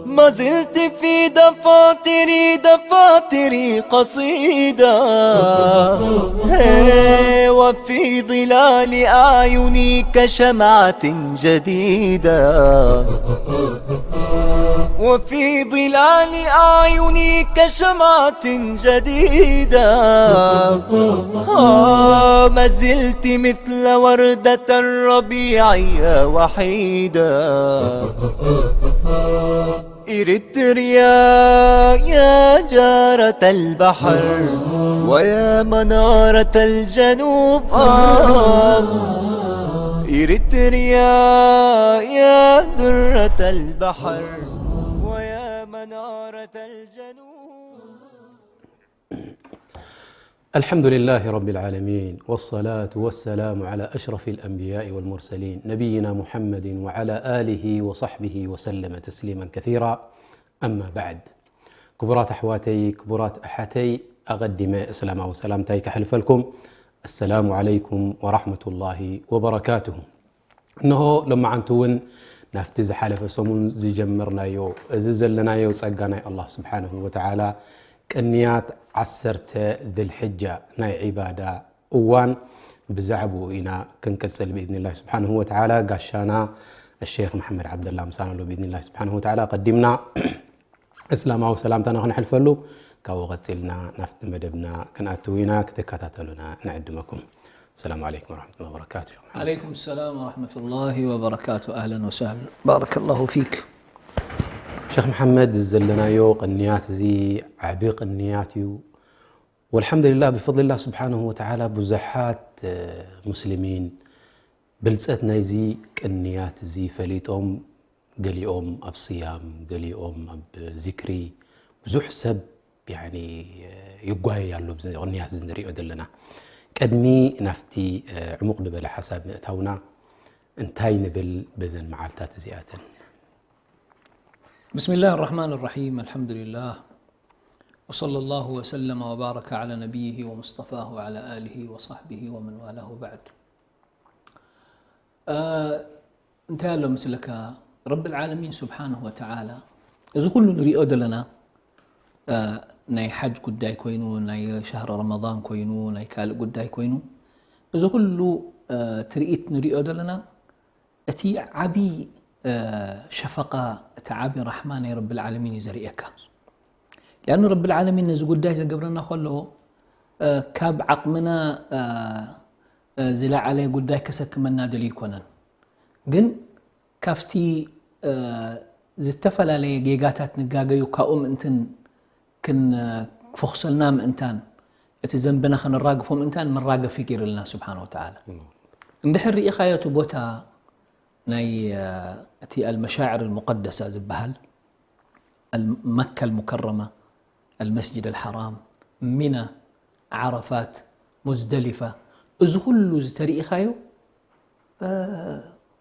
ما زلت في دفاتري، دفاتري قصيدة، هي، وفي ظلال أعيني كشمعة جديدة، وفي ظلال أعيني كشمعة جديدة. آه، ما زلت مثل وردة الربيع يا وحيدة. إريتريا يا جارة البحر ويا منارة الجنوب، آه. إريتريا يا درة البحر ويا منارة الجنوب. الحمد لله رب العالمين، والصلاة والسلام على أشرف الأنبياء والمرسلين، نبينا محمد وعلى آله وصحبه وسلم تسليما كثيرا. أما بعد، ክቡራት ኣሕዋተይ፣ ክቡራት ኣሓተይ፣ ኣቐዲመ እስላማዊ ሰላምታይ ከሕልፈልኩም። السلام عليكم ورحمة الله وبركاته። እንሆ ሎማዓንቲ እውን ናብቲ ዝሓለፈ ሰሙን ዝጀመርናዮ፣ እዚ ዘለናዮ ጸጋ ናይ ኣላህ ስብሓንሁ ወተዓላ፣ ቅንያት ዓሰርተ ዝልሕጃ ናይ ዒባዳ እዋን፣ ብዛዕባኡ ኢና ክንቅጽል ብኢዝኒላህ ስብሓንሁ ወተዓላ። ጋሻና ሸይኽ መሓመድ ዓብደላ ምሳና ኣሎ ብኢዝኒላህ ስብሓንሁ ወተዓላ። ቀዲምና እስላማዊ ሰላምታና ክነሕልፈሉ፣ ካብኡ ቀጺልና ናብቲ መደብና ክንኣትው ኢና። ክትከታተሉና ንዕድመኩም። ሰላም ዓለይኩም ወረሕመቱላሂ ወበረካቱ። ሸኽ መሓመድ። عليكم السلام ورحمة الله وبركاته. أهلا وسهلا. بارك الله فيك. ሸኽ መሓመድ፣ ዘለናዮ ቅንያት እዚ ዓቢ ቅንያት እዩ። ወልሓምዱሊላህ፣ ብፈድሊላህ ስብሓንሁ ወተዓላ ብዙሓት፣ እ፣ ሙስሊሚን ብልጸት ናይዚ ቅንያት እዚ ፈሊጦም፣ ገሊኦም ኣብ ስያም፣ ገሊኦም ኣብ ዚክሪ፣ ብዙሕ ሰብ፣ ያኒ፣ ይጓየይ ኣሎ፣ ብዚ ቅንያት እዚ ንሪኦ ዘለና። ቅድሚ ናብቲ፣ እ፣ ዕሙቕ ዝበለ ሓሳብ ምእታውና፣ እንታይ ንብል በዘን መዓልታት እዚኣተን? بسم الله الرحمن الرحيم. الحمد لله. وصلى الله وسلم وبارك على نبيه ومصطفاه وعلى آله وصحبه ومن والاه وبعد. እ፣ እንታይ ኣሎ ምስለካ፣ ረብል ዓለሚን ስብሓንሁ ወተዓላ፣ እዚ ኩሉ ንሪኦ ዘለና፣ እ፣ ናይ ሓጅ ጉዳይ ኮይኑ፣ ናይ ሻህሪ ረመዳን ኮይኑ፣ ናይ ካልእ ጉዳይ ኮይኑ፣ እዚ ኩሉ፣ እ፣ ትርኢት ንሪኦ ዘለና፣ እቲ ዓቢ፣ እ፣ ሸፈቃ፣ እቲ ዓቢ ራሕማ ናይ ረብል ዓለሚን እዩ ዘርእየካ። ሊኣኑ ረብል ዓለሚን ነዚ ጉዳይ ዘገብረና ከሎ፣ እ፣ ካብ ዓቕምና፣ እ፣ እ፣ ዝለዓለ ጉዳይ ከሰክመና ደልዩ ኣይኮነን። ግን ካብቲ፣ እ፣ ዝተፈላለየ ጌጋታት ንጋገዩ ካብኡ ምእንትን ክን-፣ ክፈኹሰልና ምእንታን፣ እቲ ዘንብና ከነራግፎ ምእንታን መራገፊ ገይሩልና ስብሓን ወተዓላ። እም። እንድሕር ርኢኻዮ እቲ ቦታ ናይ፣ እ፣ እቲ ኣልመሻዕር ኣልሙቀደሳ ዝበሃል፣ ኣል-፣ መካ ኣልሙከረማ፣ ኣልመስጅድ ኣልሓራም፣ ሚና፣ ዓረፋት፣ ሙዝደሊፋ፣ እዚ ኩሉ ዝተርኢኻዮ፣ እ፣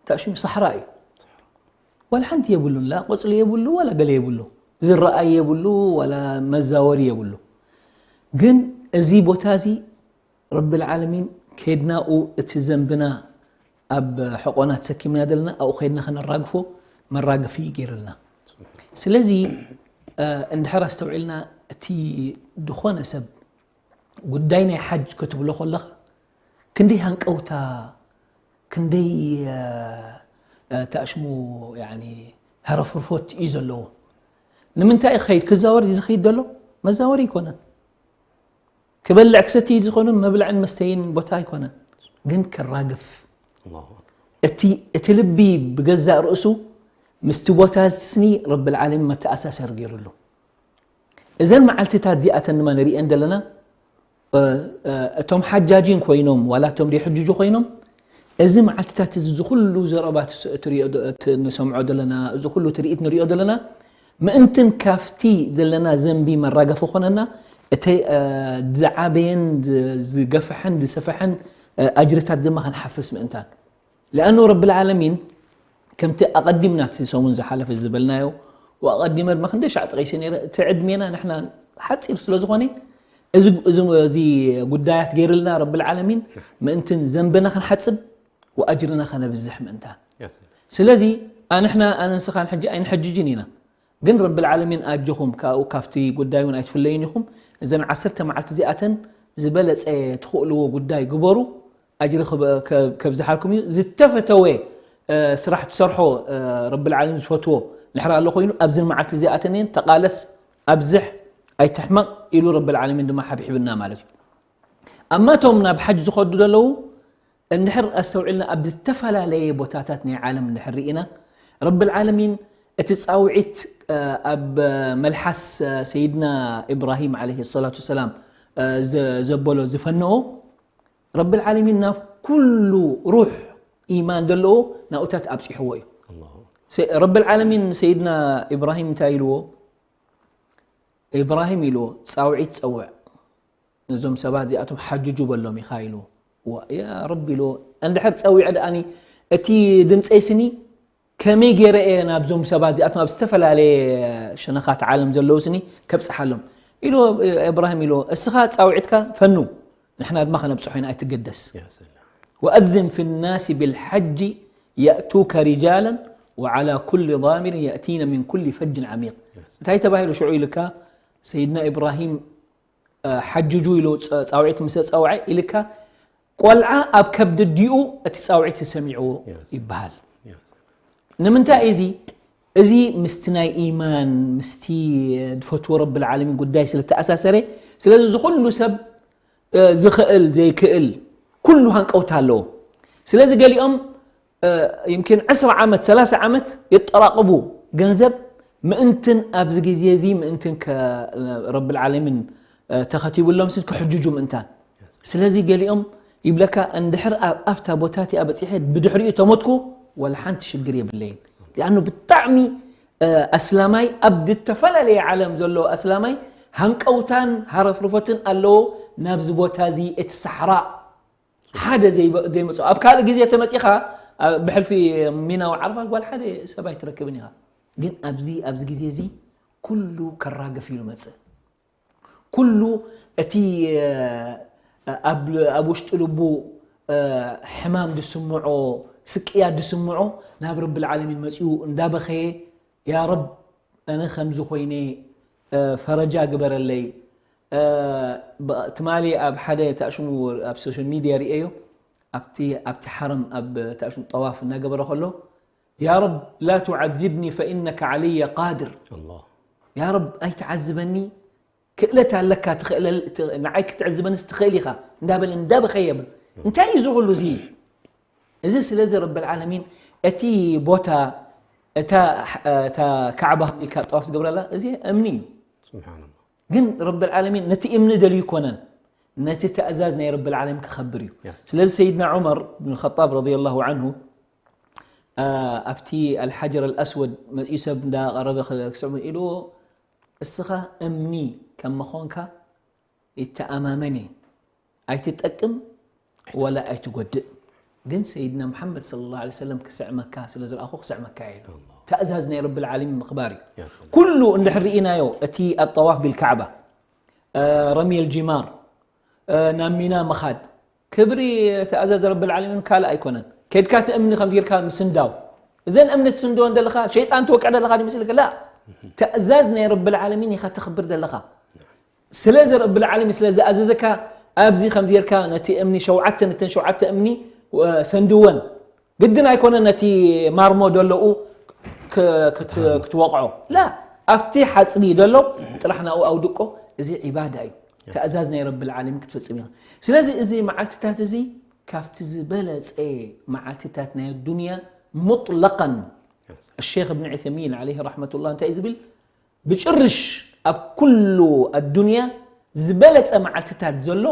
ታሽሙ ሰሕራ እዩ። ዋላ ሓንቲ የብሉን፣ ላ ቆጽሊ የብሉ፣ ዋላ ገለ የብሉ። ዝረኣይ የብሉ፣ ዋላ መዛወሪ የብሉ። ግን እዚ ቦታ እዚ ረብል ዓለሚን ከድናኡ እቲ ዘንብና ኣብ ሕቆና ተሰኪምና ዘለና ኣብኡ ከድና ከነራግፎ መራገፊ ገይሩልና። ስለዚ፣ እ፣ እንድሕር ኣስተውዒልና እቲ ዝኾነ ሰብ ጉዳይ ናይ ሓጅ ክትብሎ ከለኻ ክንደይ ሃንቀውታ፣ ክንደይ፣ እ፣ እ፣ ታሽሙ፣ ያኒ፣ ሃረፍርፎት እዩ ዘለዎ። ንምንታይ እዩ ክኸይድ? ክዛወር እዩ ዝኸይድ ዘሎ? መዛወሪ ኣይኮነን። ክበልዕ ክሰቲ ዝኾነ መብልዕን መስተይን ቦታ ኣይኮነን፣ ግን ክራገፍ። ኣላሁ ኣክበር። እቲ፣ እቲ ልቢ ብገዛእ ርእሱ ምስቲ ቦታ ዝትስኒ ረብል ዓለሚን መተኣሳሰር ገይሩሉ። እዘን መዓልትታት እዚኣተን ድማ ንሪአን ዘለና፣ እ፣ እ፣ እቶም ሓጃጂን ኮይኖም ዋላ እቶም ዘይሕጅጁ ኮይኖም፣ እዚ መዓልትታት እዚ፣ እዚ ኩሉ ዘረባ ትስ-፣ ትሪኦ ዶ-፣ ት-፣ ንሰምዖ ዘለና፣ እዚ ኩሉ ትርኢት ንሪኦ ዘለና፣ ምእንትን ካብቲ ዘለና ዘንቢ መራገፊ ኾነና፣ እቲ ዝዓበየን ዝገፍሐን ዝሰፈሐን ኣጅርታት ድማ ክንሓፍስ ምእንታን። لأنه رب العالمين ከምቲ ኣቐዲምና እቲ ሰሙን ዝሓለፈ ዝበልናዮ፣ ወኣቐዲመ ድማ ክንደይ ሻዕ ጠቒሰ ነይረ፣ እቲ ዕድሜና ንሕና ሓፂር ስለ ዝኾነ እዚ ጉዳያት ገይርልና ረቢ العالمين ምእንትን ዘንብና ክንሓፅብ ወኣጅርና ከነብዝሕ ምእንታን። ስለዚ ኣንሕና ኣነ ንስኻን ሕጂ ኣይንሐጅጅን ኢና። ግን ረቢ العالمين ኣጆኹም ካብኡ ካብቲ ጉዳይ እውን ኣይትፍለዩን ኢኹም። እዘን ዓሰርተ መዓልቲ እዚኣተን ዝበለፀ ትኽእልዎ ጉዳይ ግበሩ። ኣጅሪ ከብዝሓልኩም እዩ። ዝተፈተወ ስራሕ ትሰርሖ ረቢ العالمين ዝፈትዎ ንሕር ኣሎ ኮይኑ ኣብዘን መዓልቲ እዚኣተን እየን ተቓለስ ኣብዝሕ ኣይትሕመቕ ኢሉ ረቢ العالمين ድማ ሓብሒብና ማለት እዩ። ኣማ እቶም ናብ ሓጅ ዝኸዱ ዘለዉ እንድሕር ኣስተውዒልና ኣብ ዝተፈላለየ ቦታታት ናይ ዓለም እንድሕር ርኢና ረቢ العالمين እቲ ፃውዒት ኣብ መልሓስ ሰይድና ኢብራሂም عليه الصلاة والسلام ዘበሎ ዝፈነዎ ረቢ العالمين ናብ ኩሉ ሩሕ ኢማን ዘለዎ ናብኡታት ኣብፂሕዎ እዩ። ረቢ العالمين ንሰይድና ኢብራሂም እንታይ ኢልዎ? ኢብራሂም ኢልዎ ፃውዒት ፀውዕ ነዞም ሰባት እዚኣቶም ሓጅጁ በሎም ኢኻ ኢሉ። ያ ረቢ ኢሉ እንድሕር ፀዊዐ ደኣኒ እቲ ድምፀይ ስኒ ከመይ ገይረ እየ ናብዞም ሰባት እዚኣቶም ኣብ ዝተፈላለየ ሸነኻት ዓለም ዘለዉ ስኒ ከብፅሓሎም ኢሉ። እብራሂም ኢሉ እስኻ ፃውዒትካ ፈኑ ንሕና ድማ ከነብፅሖ ኢና ኣይትገደስ። وأذن في الناس بالحج يأتوك رجالا وعلى كل ضامر يأتين من كل فج عميق። እንታይ ተባሂሉ ሽዑ ኢልካ ሰይድና ኢብራሂም ሓጅጁ ኢሉ ፃውዒት ምስ ፃውዐ ኢልካ ቆልዓ ኣብ ከብዲ ኣዲኡ እቲ ፃውዒት ተሰሚዕዎ ይበሃል። ንምንታይ እዚ እዚ ምስቲ ናይ ኢማን ምስቲ ዝፈትዎ ረቢ العالمين ጉዳይ ስለ ተኣሳሰረ። ስለዚ ዝኩሉ ሰብ ዝኽእል ዘይክእል ኩሉ ሃንቀውታ ኣለዎ። ስለዚ ገሊኦም يمكن ዕስራ ዓመት ሰላሳ ዓመት የጠራቕቡ ገንዘብ ምእንትን ኣብዚ ግዜ እዚ ምእንትን ረቢ العالمين ተኸቲቡሎም ሲ ክሕጅጁ ምእንታን። ስለዚ ገሊኦም ይብለካ እንድሕር ኣብታ ቦታ እቲኣ በፂሐ ብድሕሪኡ ተሞትኩ ወላ ሓንቲ ሽግር የብለይን። لأنه ብጣዕሚ ኣስላማይ ኣብ ዝተፈላለየ ዓለም ዘሎ ኣስላማይ ሃንቀውታን ሃረፍርፎትን ኣለዎ ናብዚ ቦታ እዚ እቲ ሳሕራ ሓደ ዘይመፅኦ ኣብ ካልእ ግዜ ተመፂኻ ብሕልፊ ሚና ወዓርፋ ጓል ሓደ ሰብ ኣይትረክብን ኢኻ። ግን ኣብዚ ኣብዚ ግዜ እዚ ኩሉ ከራግፍ እዩ ዝመፅእ። ኩሉ እቲ ኣብ ውሽጢ ልቡ ሕማም ዝስምዖ ስቅያት ዝስምዖ ናብ ረቢ العالمين መፂኡ እንዳበኸየ ያ ረብ ኣነ ከምዚ ኮይነ ፈረጃ ግበረለይ። ትማሊ ኣብ ሓደ ታሽሙ ኣብ social media ርእየዮ ኣብቲ ኣብቲ ሓረም ኣብ ታሽሙ ጠዋፍ እናገበረ ከሎ ያ ረብ ላ ትዓዚብኒ ፈኢነካ ዓለየ ቃድር። ያ ረብ ኣይትዓዝበኒ ክእለት ኣለካ ንዓይ ክትዕዝበንስ ትኽእል ኢኻ እንዳበለ እንዳበኸየ ብል እንታይ እዩ ዝኽሉ እዚ እዚ ስለዚ ረቢ العالمين እቲ ቦታ እታ እታ ካዕባ ኢልካ ጠዋፍ ትገብረላ እዚ እምኒ እዩ። ግን ረቢ العالمين ነቲ እምኒ ደልዩ ይኮነን ነቲ ተእዛዝ ናይ ረቢ العالمين ክኸብር እዩ። ስለዚ ሰይድና ዑመር ብን الخطاب رضي الله عنه ኣብቲ الحجر الأسود መፅኡ ሰብ እንዳቐረበ ክስዕሙ ኢልዎ እስኻ እምኒ ከም ምኾንካ ይተኣማመን እየ ኣይትጠቅም ወላ ኣይትጎድእ። ግን ሰይድና ሙሓመድ صلى الله عليه وسلم ክስዕመካ ስለ ዝረኣኹ ክስዕመካ እየ ኢሉ። ተእዛዝ ናይ ረቢ العالمين ምኽባር እዩ። ኩሉ እንድሕር ርኢናዮ እቲ ኣጠዋፍ ቢልካዕባ ረሚ الجمار ናብ ሚና ምኻድ ክብሪ ተእዛዝ ረቢ العالمين ካልእ ኣይኮነን። ከድካ እቲ እምኒ ከምዚ ጌርካ ምስንዳው እዘን እምኒ ትስንድወን ዘለኻ ሸይጣን ትወቅዕ ዘለኻ ይመስልክ ላ ተእዛዝ ናይ ረቢ العالمين ኢኻ ተኽብር ዘለኻ። ስለዚ ረቢ العالمين ስለ ዝኣዘዘካ ኣብዚ ከምዚ ጌርካ ነቲ እምኒ ሸውዓተ ነተን ሸውዓተ እምኒ ሰንድወን ግድን ኣይኮነ ነቲ ማርሞ ደለኡ ክትወቕዖ ላ ኣብቲ ሓፅቢ ደሎ ጥራሕ ናኡ ኣውድቆ። እዚ ዒባዳ እዩ። ተእዛዝ ናይ ረቢ العالمين ክትፈፅም ኢኻ። ስለዚ እዚ መዓልትታት እዚ ካብቲ ዝበለፀ መዓልትታት ናይ ዱንያ ሙጥለቀን الشيخ ابن عثيمين عليه رحمة الله እንታይ እዩ ዝብል ብጭርሽ ኣብ ኩሉ ኣዱንያ ዝበለፀ መዓልትታት ዘሎ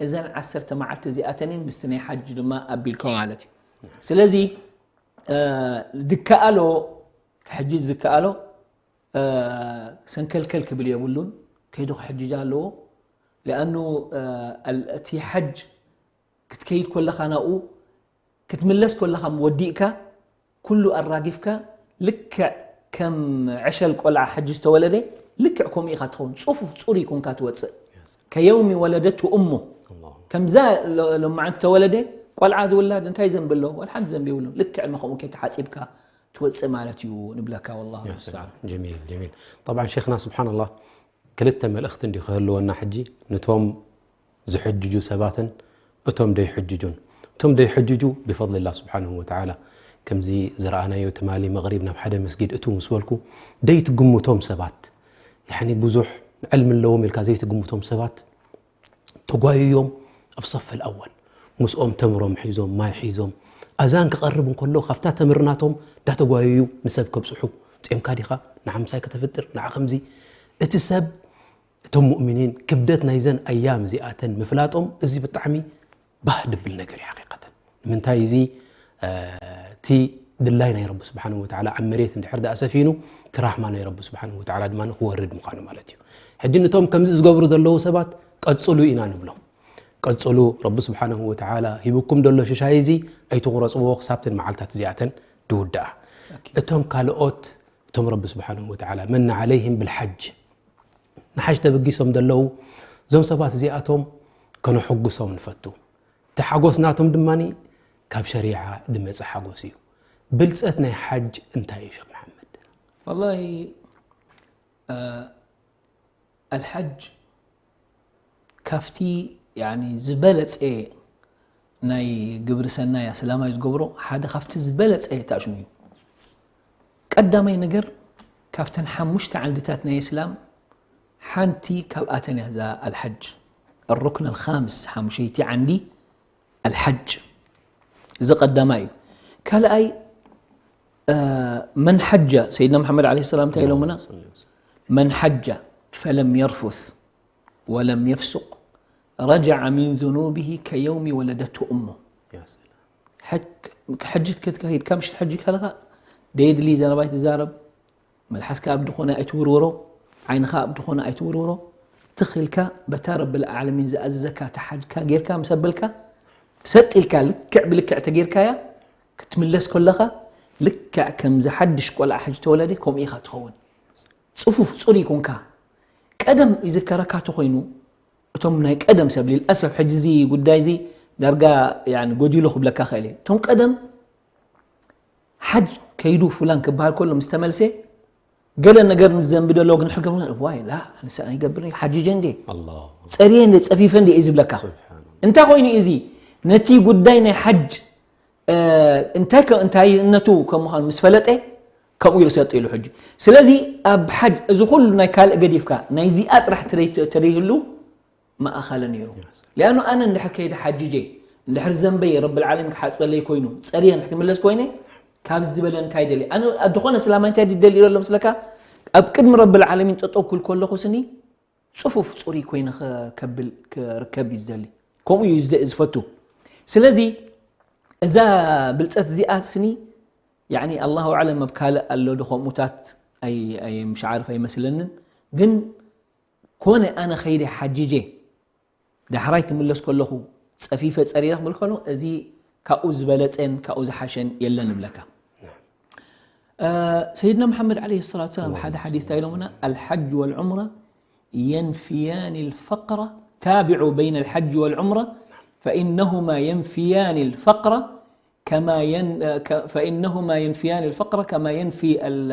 እዘን ዓሰርተ መዓልቲ እዚኣተን ምስቲ ናይ ሓጅ ድማ ኣቢልካ ማለት እዩ። ስለዚ ዝከኣሎ ሕጂ ዝከኣሎ ሰንከልከል ክብል የብሉን። ከይዱ ክሕጅጅ ኣለዎ። لأنه እቲ ሓጅ ክትከይድ ከለኻ ናብኡ ክትምለስ ከለኻ ወዲእካ ኩሉ ኣራጊፍካ ልክዕ ከም ዕሸል ቆልዓ ሓጂ ዝተወለደ ልክዕ ከምኡ ኢኻ ትኸውን። ጽፉፍ ጽሩይ ኮንካ ትወጽእ። ከየውሚ ወለደቱ እሞ ከምዛ ሎማዓንቲ ተወለደ ቆልዓ ዝውላድ እንታይ ዘንቢ ኣለዎ? ወላ ሓንቲ ዘንቢ የብሉን። ልክዕ መኸሙ ከይተሓጺብካ ትወጽእ ማለት እዩ ንብለካ። والله المستعان. ጀሚል ጀሚል። طبعا ሸይኽና ስብሓንላህ ክልተ መልእኽቲ እንዲ ክህልወና ሕጂ ነቶም ዝሕጅጁ ሰባትን እቶም ደይሕጅጁን። እቶም ደይሕጅጁ ብፈضل الله سبحانه وتعالى ከምዚ ዝረኣናዮ ትማሊ መቕሪብ ናብ ሓደ መስጊድ እቱ ምስ በልኩ ደይትግምቶም ሰባት ያኒ ብዙሕ ዕልሚ ኣለዎም ኢልካ ዘይትግምቶም ሰባት ተጓይዮም ኣብ صف الأول ምስኦም ተምሮም ሒዞም ማይ ሒዞም ኣዛን ክቐርብ እንከሎ ካብታ ተምርናቶም ዳተጓየዩ ንሰብ ከብፅሑ ፂምካ ዲኻ ንዓ ምሳይ ከተፍጥር ንዓ ከምዚ እቲ ሰብ እቶም ሙእሚኒን ክብደት ናይዘን ኣያም እዚኣተን ምፍላጦም እዚ ብጣዕሚ ባህ ድብል ነገር እዩ ሓቂቀተን ንምንታይ እዚ እቲ ድላይ ናይ ረቢ ስብሓን ወተዓላ ኣብ መሬት እንድሕር ደኣ ሰፊኑ እቲ ራሕማ ናይ ረቢ ስብሓን ወተዓላ ድማ ክወርድ ምዃኑ ማለት እዩ ሕጂ ንቶም ከምዚ ዝገብሩ ዘለዉ ሰባት ቀፅሉ ኢና ንብሎም ቀፅሉ ረቢ ስብሓንሁ ወተዓላ ሂብኩም ደሎ ሽሻይ እዚ ኣይትቑረፅዎ ክሳብተን መዓልታት እዚኣተን ድውድኣ እቶም ካልኦት እቶም ረቢ ስብሓንሁ ወተዓላ መና ዓለይህም ብልሓጅ ንሓጅ ተበጊሶም ዘለዉ እዞም ሰባት እዚኣቶም ከነሐጉሶም ንፈቱ እቲ ሓጎስ ናቶም ድማ ካብ ሸሪዓ ድመፀ ሓጎስ እዩ ብልፀት ናይ ሓጅ እንታይ እዩ ሸክ መሓመድ والله ኣልሓጅ ካብቲ ዝበለፀ ናይ ግብሪ ሰናይ ኣስላማይ ዝገብሮ ሓደ ካብቲ ዝበለፀ ታሽሙ እዩ ቀዳማይ ነገር ካብተን ሓሙሽተ ዓንድታት ናይ እስላም ሓንቲ ካብኣተን እያ እዛ ኣልሓጅ الركن الخامس ሓሙሸይቲ ዓንዲ ኣልሓጅ እዚ ቀዳማይ እዩ ካልኣይ መን ሓጀ ሰይድና መሓመድ ለ ሰላም እንታይ ኢሎምና መን ሓጀ ፈለም የርፉት ወለም የፍሱቅ ረጀዐ ሚን ذኑብሂ ከየውሚ ወለደቱ እሞ ሕጅ ክትከይድ ካብ ምሽት ሕጅ ከለኻ ደየድሊ ዘረባ ኣይትዛረብ መልሓስካ ኣብ ድኾነ ኣይትውርውሮ ዓይንኻ ኣብ ድኾነ ኣይትውርውሮ ትኽልካ በታ ረብል ዓለሚን ዝኣዘዘካ ተሓጅካ ጌርካ ምስ ኣበልካ ሰጥ ኢልካ ልክዕ ብልክዕ ተጌርካያ ክትምለስ ከለኻ ልክዕ ከምዚ ሓድሽ ቆልዓ ሕጅ ተወለደ ከምኡ ኢኻ ትኸውን ጽፉፍ ጽሩይ ኮንካ ቀደም ይዝከረካ ተኾይኑ እቶም ናይ ቀደም ሰብ ሊልኣሰፍ ሕጂ እዚ ጉዳይ እዚ ዳርጋ ጎዲሉ ክብለካ ክእል እየ እቶም ቀደም ሓጅ ከይዱ ፉላን ክበሃል ከሎ ምስ ተመልሰ ገለ ነገር ንዘንቢ ደሎ ግን ሕገ ዋይ ላ ኣንሳ ይገብር ሓጅጀ እንዴ ፀሪየ እንዴ ፀፊፈ እንዴ እዩ ዝብለካ እንታይ ኮይኑ እዚ ነቲ ጉዳይ ናይ ሓጅ እንታይ እንታይ እነቱ ከም ምዃኑ ምስ ፈለጠ ከምኡ ኢሉ ሰጥ ኢሉ ሕጂ ስለዚ ኣብ ሓጅ እዚ ኩሉ ናይ ካልእ ገዲፍካ ናይዚኣ ጥራሕ ተደይህሉ ማእኸለ ነይሩ ሊኣኑ ኣነ እንድሕር ከይደ ሓጅጀ እንድሕር ዘንበይ ረብል ዓለሚን ክሓፅበለይ ኮይኑ ፀርየ እንድሕር ክምለስ ኮይነ ካብዚ ዝበለ እንታይ ደሊ ኣነ ዝኾነ እስላማይ እንታይ ደሊ ኢሎ ኣለምስለካ ኣብ ቅድሚ ረብል ዓለሚን ጠጠው ክብል ከለኹ ስኒ ፅፉፍ ፅሩይ ኮይነ ከብል ክርከብ እዩ ዝደሊ ከምኡ እዩ ዝፈቱ ስለዚ እዛ ብልፀት እዚኣ ስኒ ያኒ ኣላሁ ኣዕለም ኣብ ካልእ ኣሎ ዶ ከምኡታት ምሽ ዓርፍ ኣይመስለንን ግን ኮነ ኣነ ኸይደ ሓጅጀ ዳሕራይ ክምለስ ከለኹ ጸፊፈ ጸሪረ ክብል ከሎ እዚ ካብኡ ዝበለጸን ካብኡ ዝሓሸን የለን እብለካ ሰይድና መሓመድ ዓለይሂ ሰላቱ ሰላም ሓደ ሓዲስ እንታይ ኢሎምና الحج والعمرة ينفيان الفقر تابعوا بين الحج والعمرة فإنهما ينفيان الفقر كما ين... فإنهما ينفيان الفقر كما ينفي ال...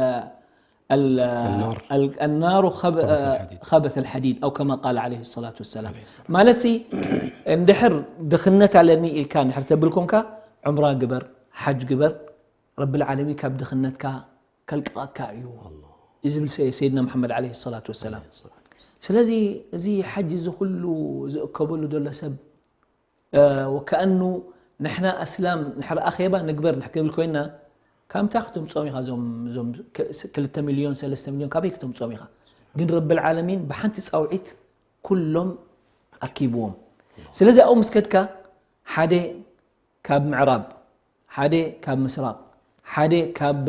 ال... النار, النار خب... خبث, الحديد. خبث الحديد أو كما قال عليه الصلاة والسلام ማለት ሲ እንድሕር ድኽነት ኣለኒ ኢልካ እንድሕር ተብል ኮንካ ዑምራ ግበር ሓጅ ግበር ረብል ዓለሚን ካብ ድኽነትካ ከልቅቐካ እዩ እዩ ዝብል ሰይድና መሓመድ ዓለይሂ ሰላቱ ወሰላም ስለዚ እዚ ሓጅ እዚ ኩሉ ዝእከበሉ ዘሎ ሰብ ወከኣኑ ንሕና ኣስላም ንሕር ኣኼባ ንግበር ንሕ ክብል ኮይና ካብ ምንታይ ክትምፅኦም ኢኻ እዞም እዞም ክልተ ሚልዮን ሰለስተ ሚልዮን ካበይ ክትምፅኦም ኢኻ ግን ረብል ዓለሚን ብሓንቲ ፃውዒት ኩሎም ኣኪብዎም ስለዚ ኣብኡ ምስ ከድካ ሓደ ካብ ምዕራብ ሓደ ካብ ምስራቅ ሓደ ካብ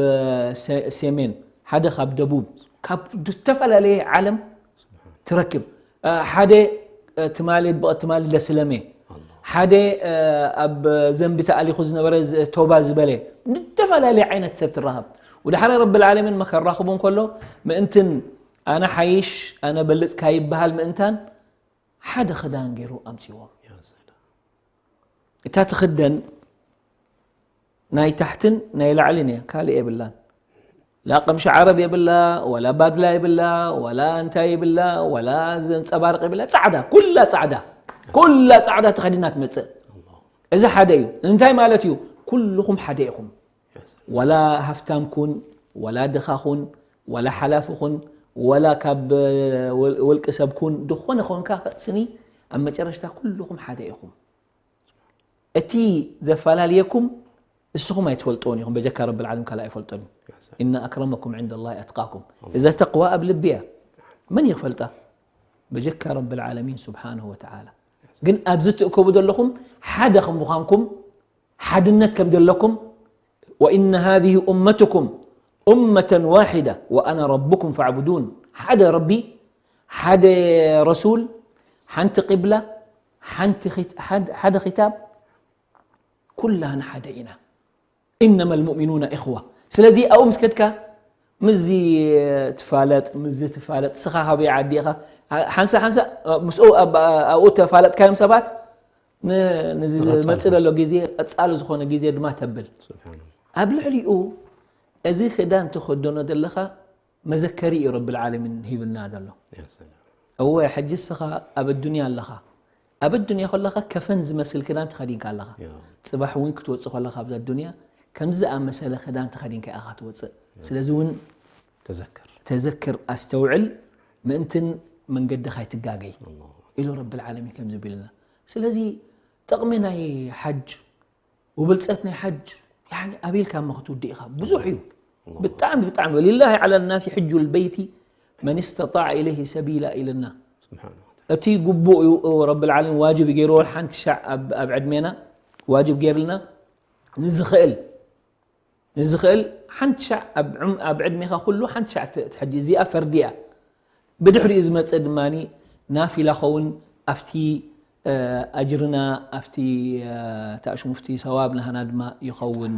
ሰሜን ሓደ ካብ ደቡብ ካብ ዝተፈላለየ ዓለም ትረክብ ሓደ ትማሊ ብቐ ትማሊ ለስለመ ሓደ ኣብ ዘንቢ ተኣሊኹ ዝነበረ ቶባ ዝበለ ንተፈላለየ ዓይነት ሰብ ትራኸብ። ወደ ሓደ ረብል ዓለሚን መከራኽቡ እንከሎ ምእንትን ኣነ ሓይሽ ኣነ በልጽ ካይበሃል ምእንታን ሓደ ክዳን ገይሩ ኣምፅዎም። እታ ትኽደን ናይ ታሕትን ናይ ላዕልን እያ፣ ካልእ የብላን። ላ ቀምሽ ዓረብ የብላ፣ ወላ ባድላ የብላ፣ ወላ እንታይ የብላ፣ ወላ ዘንጸባርቕ የብላ። ጻዕዳ፣ ኩላ ጻዕዳ፣ ኩላ ጻዕዳ ተኸዲና ትመጽእ። እዚ ሓደ እዩ። እንታይ ማለት እዩ? ኩልኹም ሓደ ኢኹም። ወላ ሃፍታም ኩን፣ ወላ ድኻ ኩን፣ ወላ ሓላፊ ኩን፣ ወላ ካብ ወልቂ ሰብ ኩን፣ ዝኾነ ኮንካ ስኒ ኣብ መጨረሽታ ኩልኹም ሓደ ኢኹም። እቲ ዘፈላለየኩም ንስኹም ኣይትፈልጥዎን ኢኹም በጀካ ረብል ዓለሚን ካልእ ኣይፈልጦን እዩ። إن أكرمكم عند الله أتقاكم። እዛ ተቅዋ ኣብ ልቢ እያ። መን ይፈልጣ? በጀካ ረብል ዓለሚን ስብሓንሁ ወተዓላ። ግን ኣብዚ ትእከቡ ዘለኹም ሓደ ከም ምዃንኩም ሓድነት ከም ዘለኩም وإن هذه أمتكم أمة واحدة وأنا ربكم فاعبدون። ሓደ ረቢ፣ ሓደ ረሱል፣ ሓንቲ ቂብላ፣ ሓንቲ ሓደ ኺታብ ኩላህና ሓደ ኢና። إنما المؤمنون إخوة። ስለዚ ኣብኡ ምስ ከድካ ምዚ ትፋለጥ ምዚ ትፋለጥ ስኻ ካበይ ዓዲ ኢኻ ሓንሳ ሓንሳ ምስኡ ኣብኡ ተፋለጥካዮም ሰባት ንዝመፅእ ዘሎ ግዜ ቀፃሊ ዝኾነ ግዜ ድማ ተብል። ኣብ ልዕሊኡ እዚ ክዳን ትኸደኖ ዘለኻ መዘከሪ እዩ ረብል ዓለሚን ሂብና ዘሎ። እወ ሕጂ እስኻ ኣብ ኣዱንያ ኣለኻ። ኣብ ኣዱንያ ከለኻ ከፈን ዝመስል ክዳን ተኸዲንካ ኣለኻ። ጽባሕ እውን ክትወጽእ ከለኻ ኣብዛ ኣዱንያ ከምዚ ዝኣመሰለ ክዳን ተኸዲንካ ኢኻ ትወጽእ። ስለዚ እውን ተዘክር። ተዘክር ኣስተውዕል ምእንትን መንገድኻ ኣይትጋገይ ኢሉ ረብል ዓለሚን ከምዚ ቢልና። ስለዚ ጥቕሚ ናይ ሓጅ ውብልፀት ናይ ሓጅ ያኒ ኣበይ ኢልካ እሞ ክትውድእ ኢኻ ብዙሕ እዩ። ብጣዕሚ ብጣዕሚ ولله على الناس حج البيت من استطاع إليه سبيلا ኢልና። እቲ ግቡእ እዩ ረብል ዓለሚን ዋጅብ ገይርዎ ሓንቲ ሻዕ ኣብ ዕድሜና ዋጅብ ገይርልና ንዝኽእል ንዝኽእል ሓንቲ ሻዕ ኣብ ዕድሜኻ ኩሉ ሓንቲ ሻዕ ትሕጂ እዚኣ ፈርዲ እያ። ብድሕሪኡ ዝመጽእ ድማ ናፊላ ኸውን ኣብቲ ኣጅርና ኣብቲ ታእሽሙፍቲ ሰዋብ ናህና ድማ ይኸውን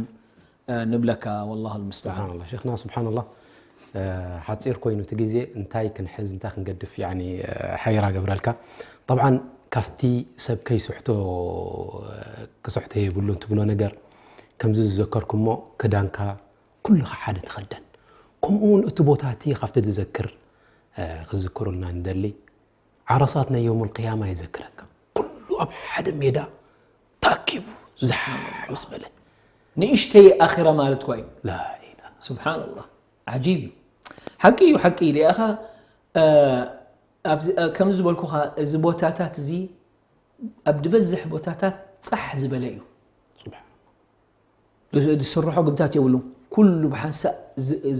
ንብለካ። والله المستعان። ስብሓንላ ሸይኽና ስብሓንላ ሓፂር ኮይኑ እቲ ግዜ እንታይ ክንሕዝ እንታይ ክንገድፍ ሓይራ ገብረልካ። ጠብዓን ካብቲ ሰብ ከይስሕቶ ክስሕቶ የብሉን ትብሎ ነገር ከምዚ ዝዘከርኩሞ ክዳንካ ኩልኻ ሓደ ትኸደን። ከምኡ እውን እቲ ቦታ እቲ ካብቲ ዝዘክር ክዝክሩልና ንደሊ ዓረሳት ናይ የውም ልቅያማ የዘክረካ። ኩሉ ኣብ ሓደ ሜዳ ተኣኪቡ ዝሓሕ ምስ በለ ንእሽተይ ኣኺራ ማለት እኳ እዩ። ላኢላ ስብሓንላህ ዓጂብ እዩ። ሓቂ እዩ ሓቂ እዩ ሊኣኻ ከምዚ ዝበልኩኻ እዚ ቦታታት እዚ ኣብ ዝበዝሕ ቦታታት ፃሕ ዝበለ እዩ። ዝስርሖ ግብታት የብሉን። ኩሉ ብሓንሳእ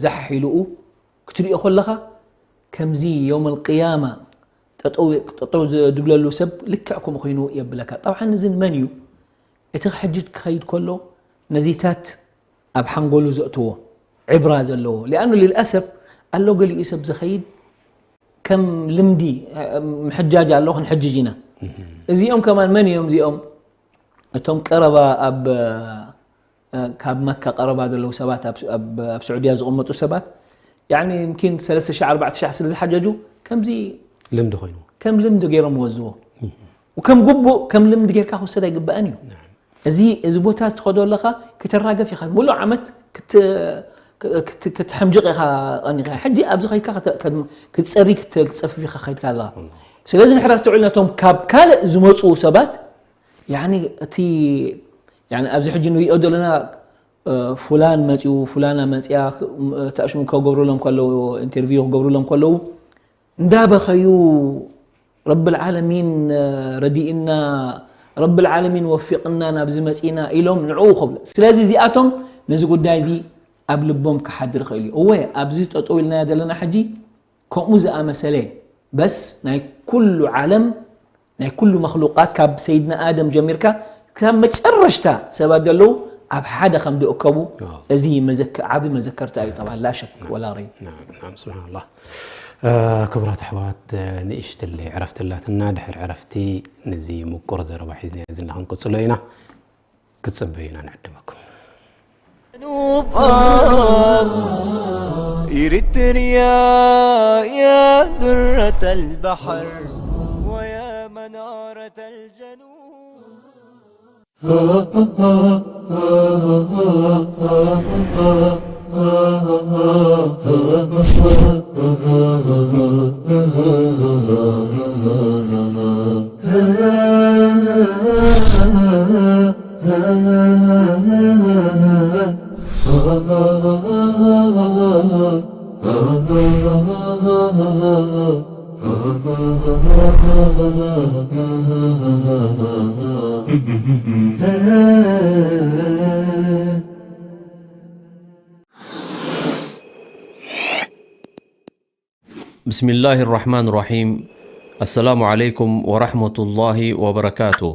ዛሕ ኢሉኡ ክትሪኦ ከለኻ ከምዚ የውም ልቅያማ ጠጠው ዝድብለሉ ሰብ ልክዕ ከምኡ ኮይኑ የብለካ። ጠብዓን እዚ ንመን እዩ? እቲ ሕጂ ክኸይድ ከሎ ነዚታት ኣብ ሓንጎሉ ዘእትዎ ዕብራ ዘለዎ ሊኣኑ ልልኣሰፍ ኣሎ ገሊኡ ሰብ ዝኸይድ ከም ልምዲ ምሕጃጅ ኣሎ ክንሕጅጅ ኢና። እዚኦም ከማን መን እዮም እዚኦም? እቶም ቀረባ ኣብ ካብ መካ ቀረባ ዘለዉ ሰባት ኣብ ስዑድያ ዝቕመጡ ሰባት ያኒ ምኪን ሰለስተ ሺሕ ኣርባዕተ ሺሕ ስለ ዝሓጀጁ ከምዚ ልምዲ ኮይኑ ከም ልምዲ ገይሮም ወዝዎ። ከም ግቡእ ከም ልምዲ ጌርካ ክውሰድ ኣይግባእን እዩ። እዚ እዚ ቦታ ትኸዶ ኣለኻ ክትራገፍ ኢኻ። ሙሉእ ዓመት ክትሕምጅቕ ኢኻ ቀኒኻ። ሕጂ ኣብዚ ኸይድካ ክትፀሪ ክትፀፍፍ ኢኻ ከይድካ ኣለኻ። ስለዚ ንሕና ኣስተውዕል ነቶም ካብ ካልእ ዝመፁ ሰባት ያኒ እቲ ያኒ ኣብዚ ሕጂ ንሪኦ ዘለና ፉላን መፂኡ ፉላና መፂያ ተእሽሙ ከገብሩሎም ከለዉ ኢንተርቪው ክገብሩሎም ከለዉ እንዳበኸዩ ረብል ዓለሚን ረዲእና ረብል ዓለሚን ወፊቕና ናብዚ መፂና ኢሎም ንዕኡ ክብሉ። ስለዚ እዚኣቶም ነዚ ጉዳይ እዚ ኣብ ልቦም ክሓድር ይኽእል እዩ። እወ ኣብዚ ጠጠው ኢልናዮ ዘለና ሕጂ ከምኡ ዝኣመሰለ በስ ናይ ኩሉ ዓለም ናይ ኩሉ መክሉቃት ካብ ሰይድና ኣደም ጀሚርካ ክሳብ መጨረሽታ ሰባት ዘለዉ ኣብ ሓደ ከም ዝእከቡ፣ እዚ መዘክ-፣ ዓቢ መዘከርታ እዩ። ጠብዓን ላ ሸክ ወላ ረይብ። ናም፣ ናም፣ ስብሓንላህ። ክቡራት ኣሕዋት፣ ንእሽትለይ ዕረፍቲ ኣላትና። ድሕሪ ዕረፍቲ ነዚ ምቁር ዘረባ ሒዝና ዝና ክንቅጽሎ ኢና። ክትጽበዩና ንዕድመኩም። إريتريا يا درة البحر ويا منارة الجنوب. بسم الله الرحمن الرحيم. السلام عليكم ورحمة الله وبركاته.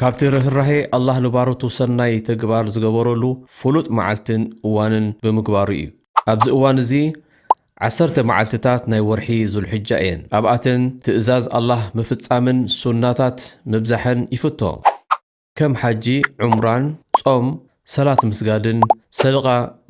ካብቲ ርህራሄ ኣላህ ንባሮቱ ሰናይ ተግባር ዝገበረሉ ፍሉጥ መዓልትን እዋንን ብምግባሩ እዩ። ኣብዚ እዋን እዚ ዓሰርተ መዓልትታት ናይ ወርሒ ዙልሕጃ እየን። ኣብኣተን ትእዛዝ ኣላህ ምፍጻምን ሱናታት ምብዛሕን ይፍቶ። ከም ሓጂ፣ ዑምራን፣ ጾም፣ ሰላት ምስጋድን፣ ሰደቓ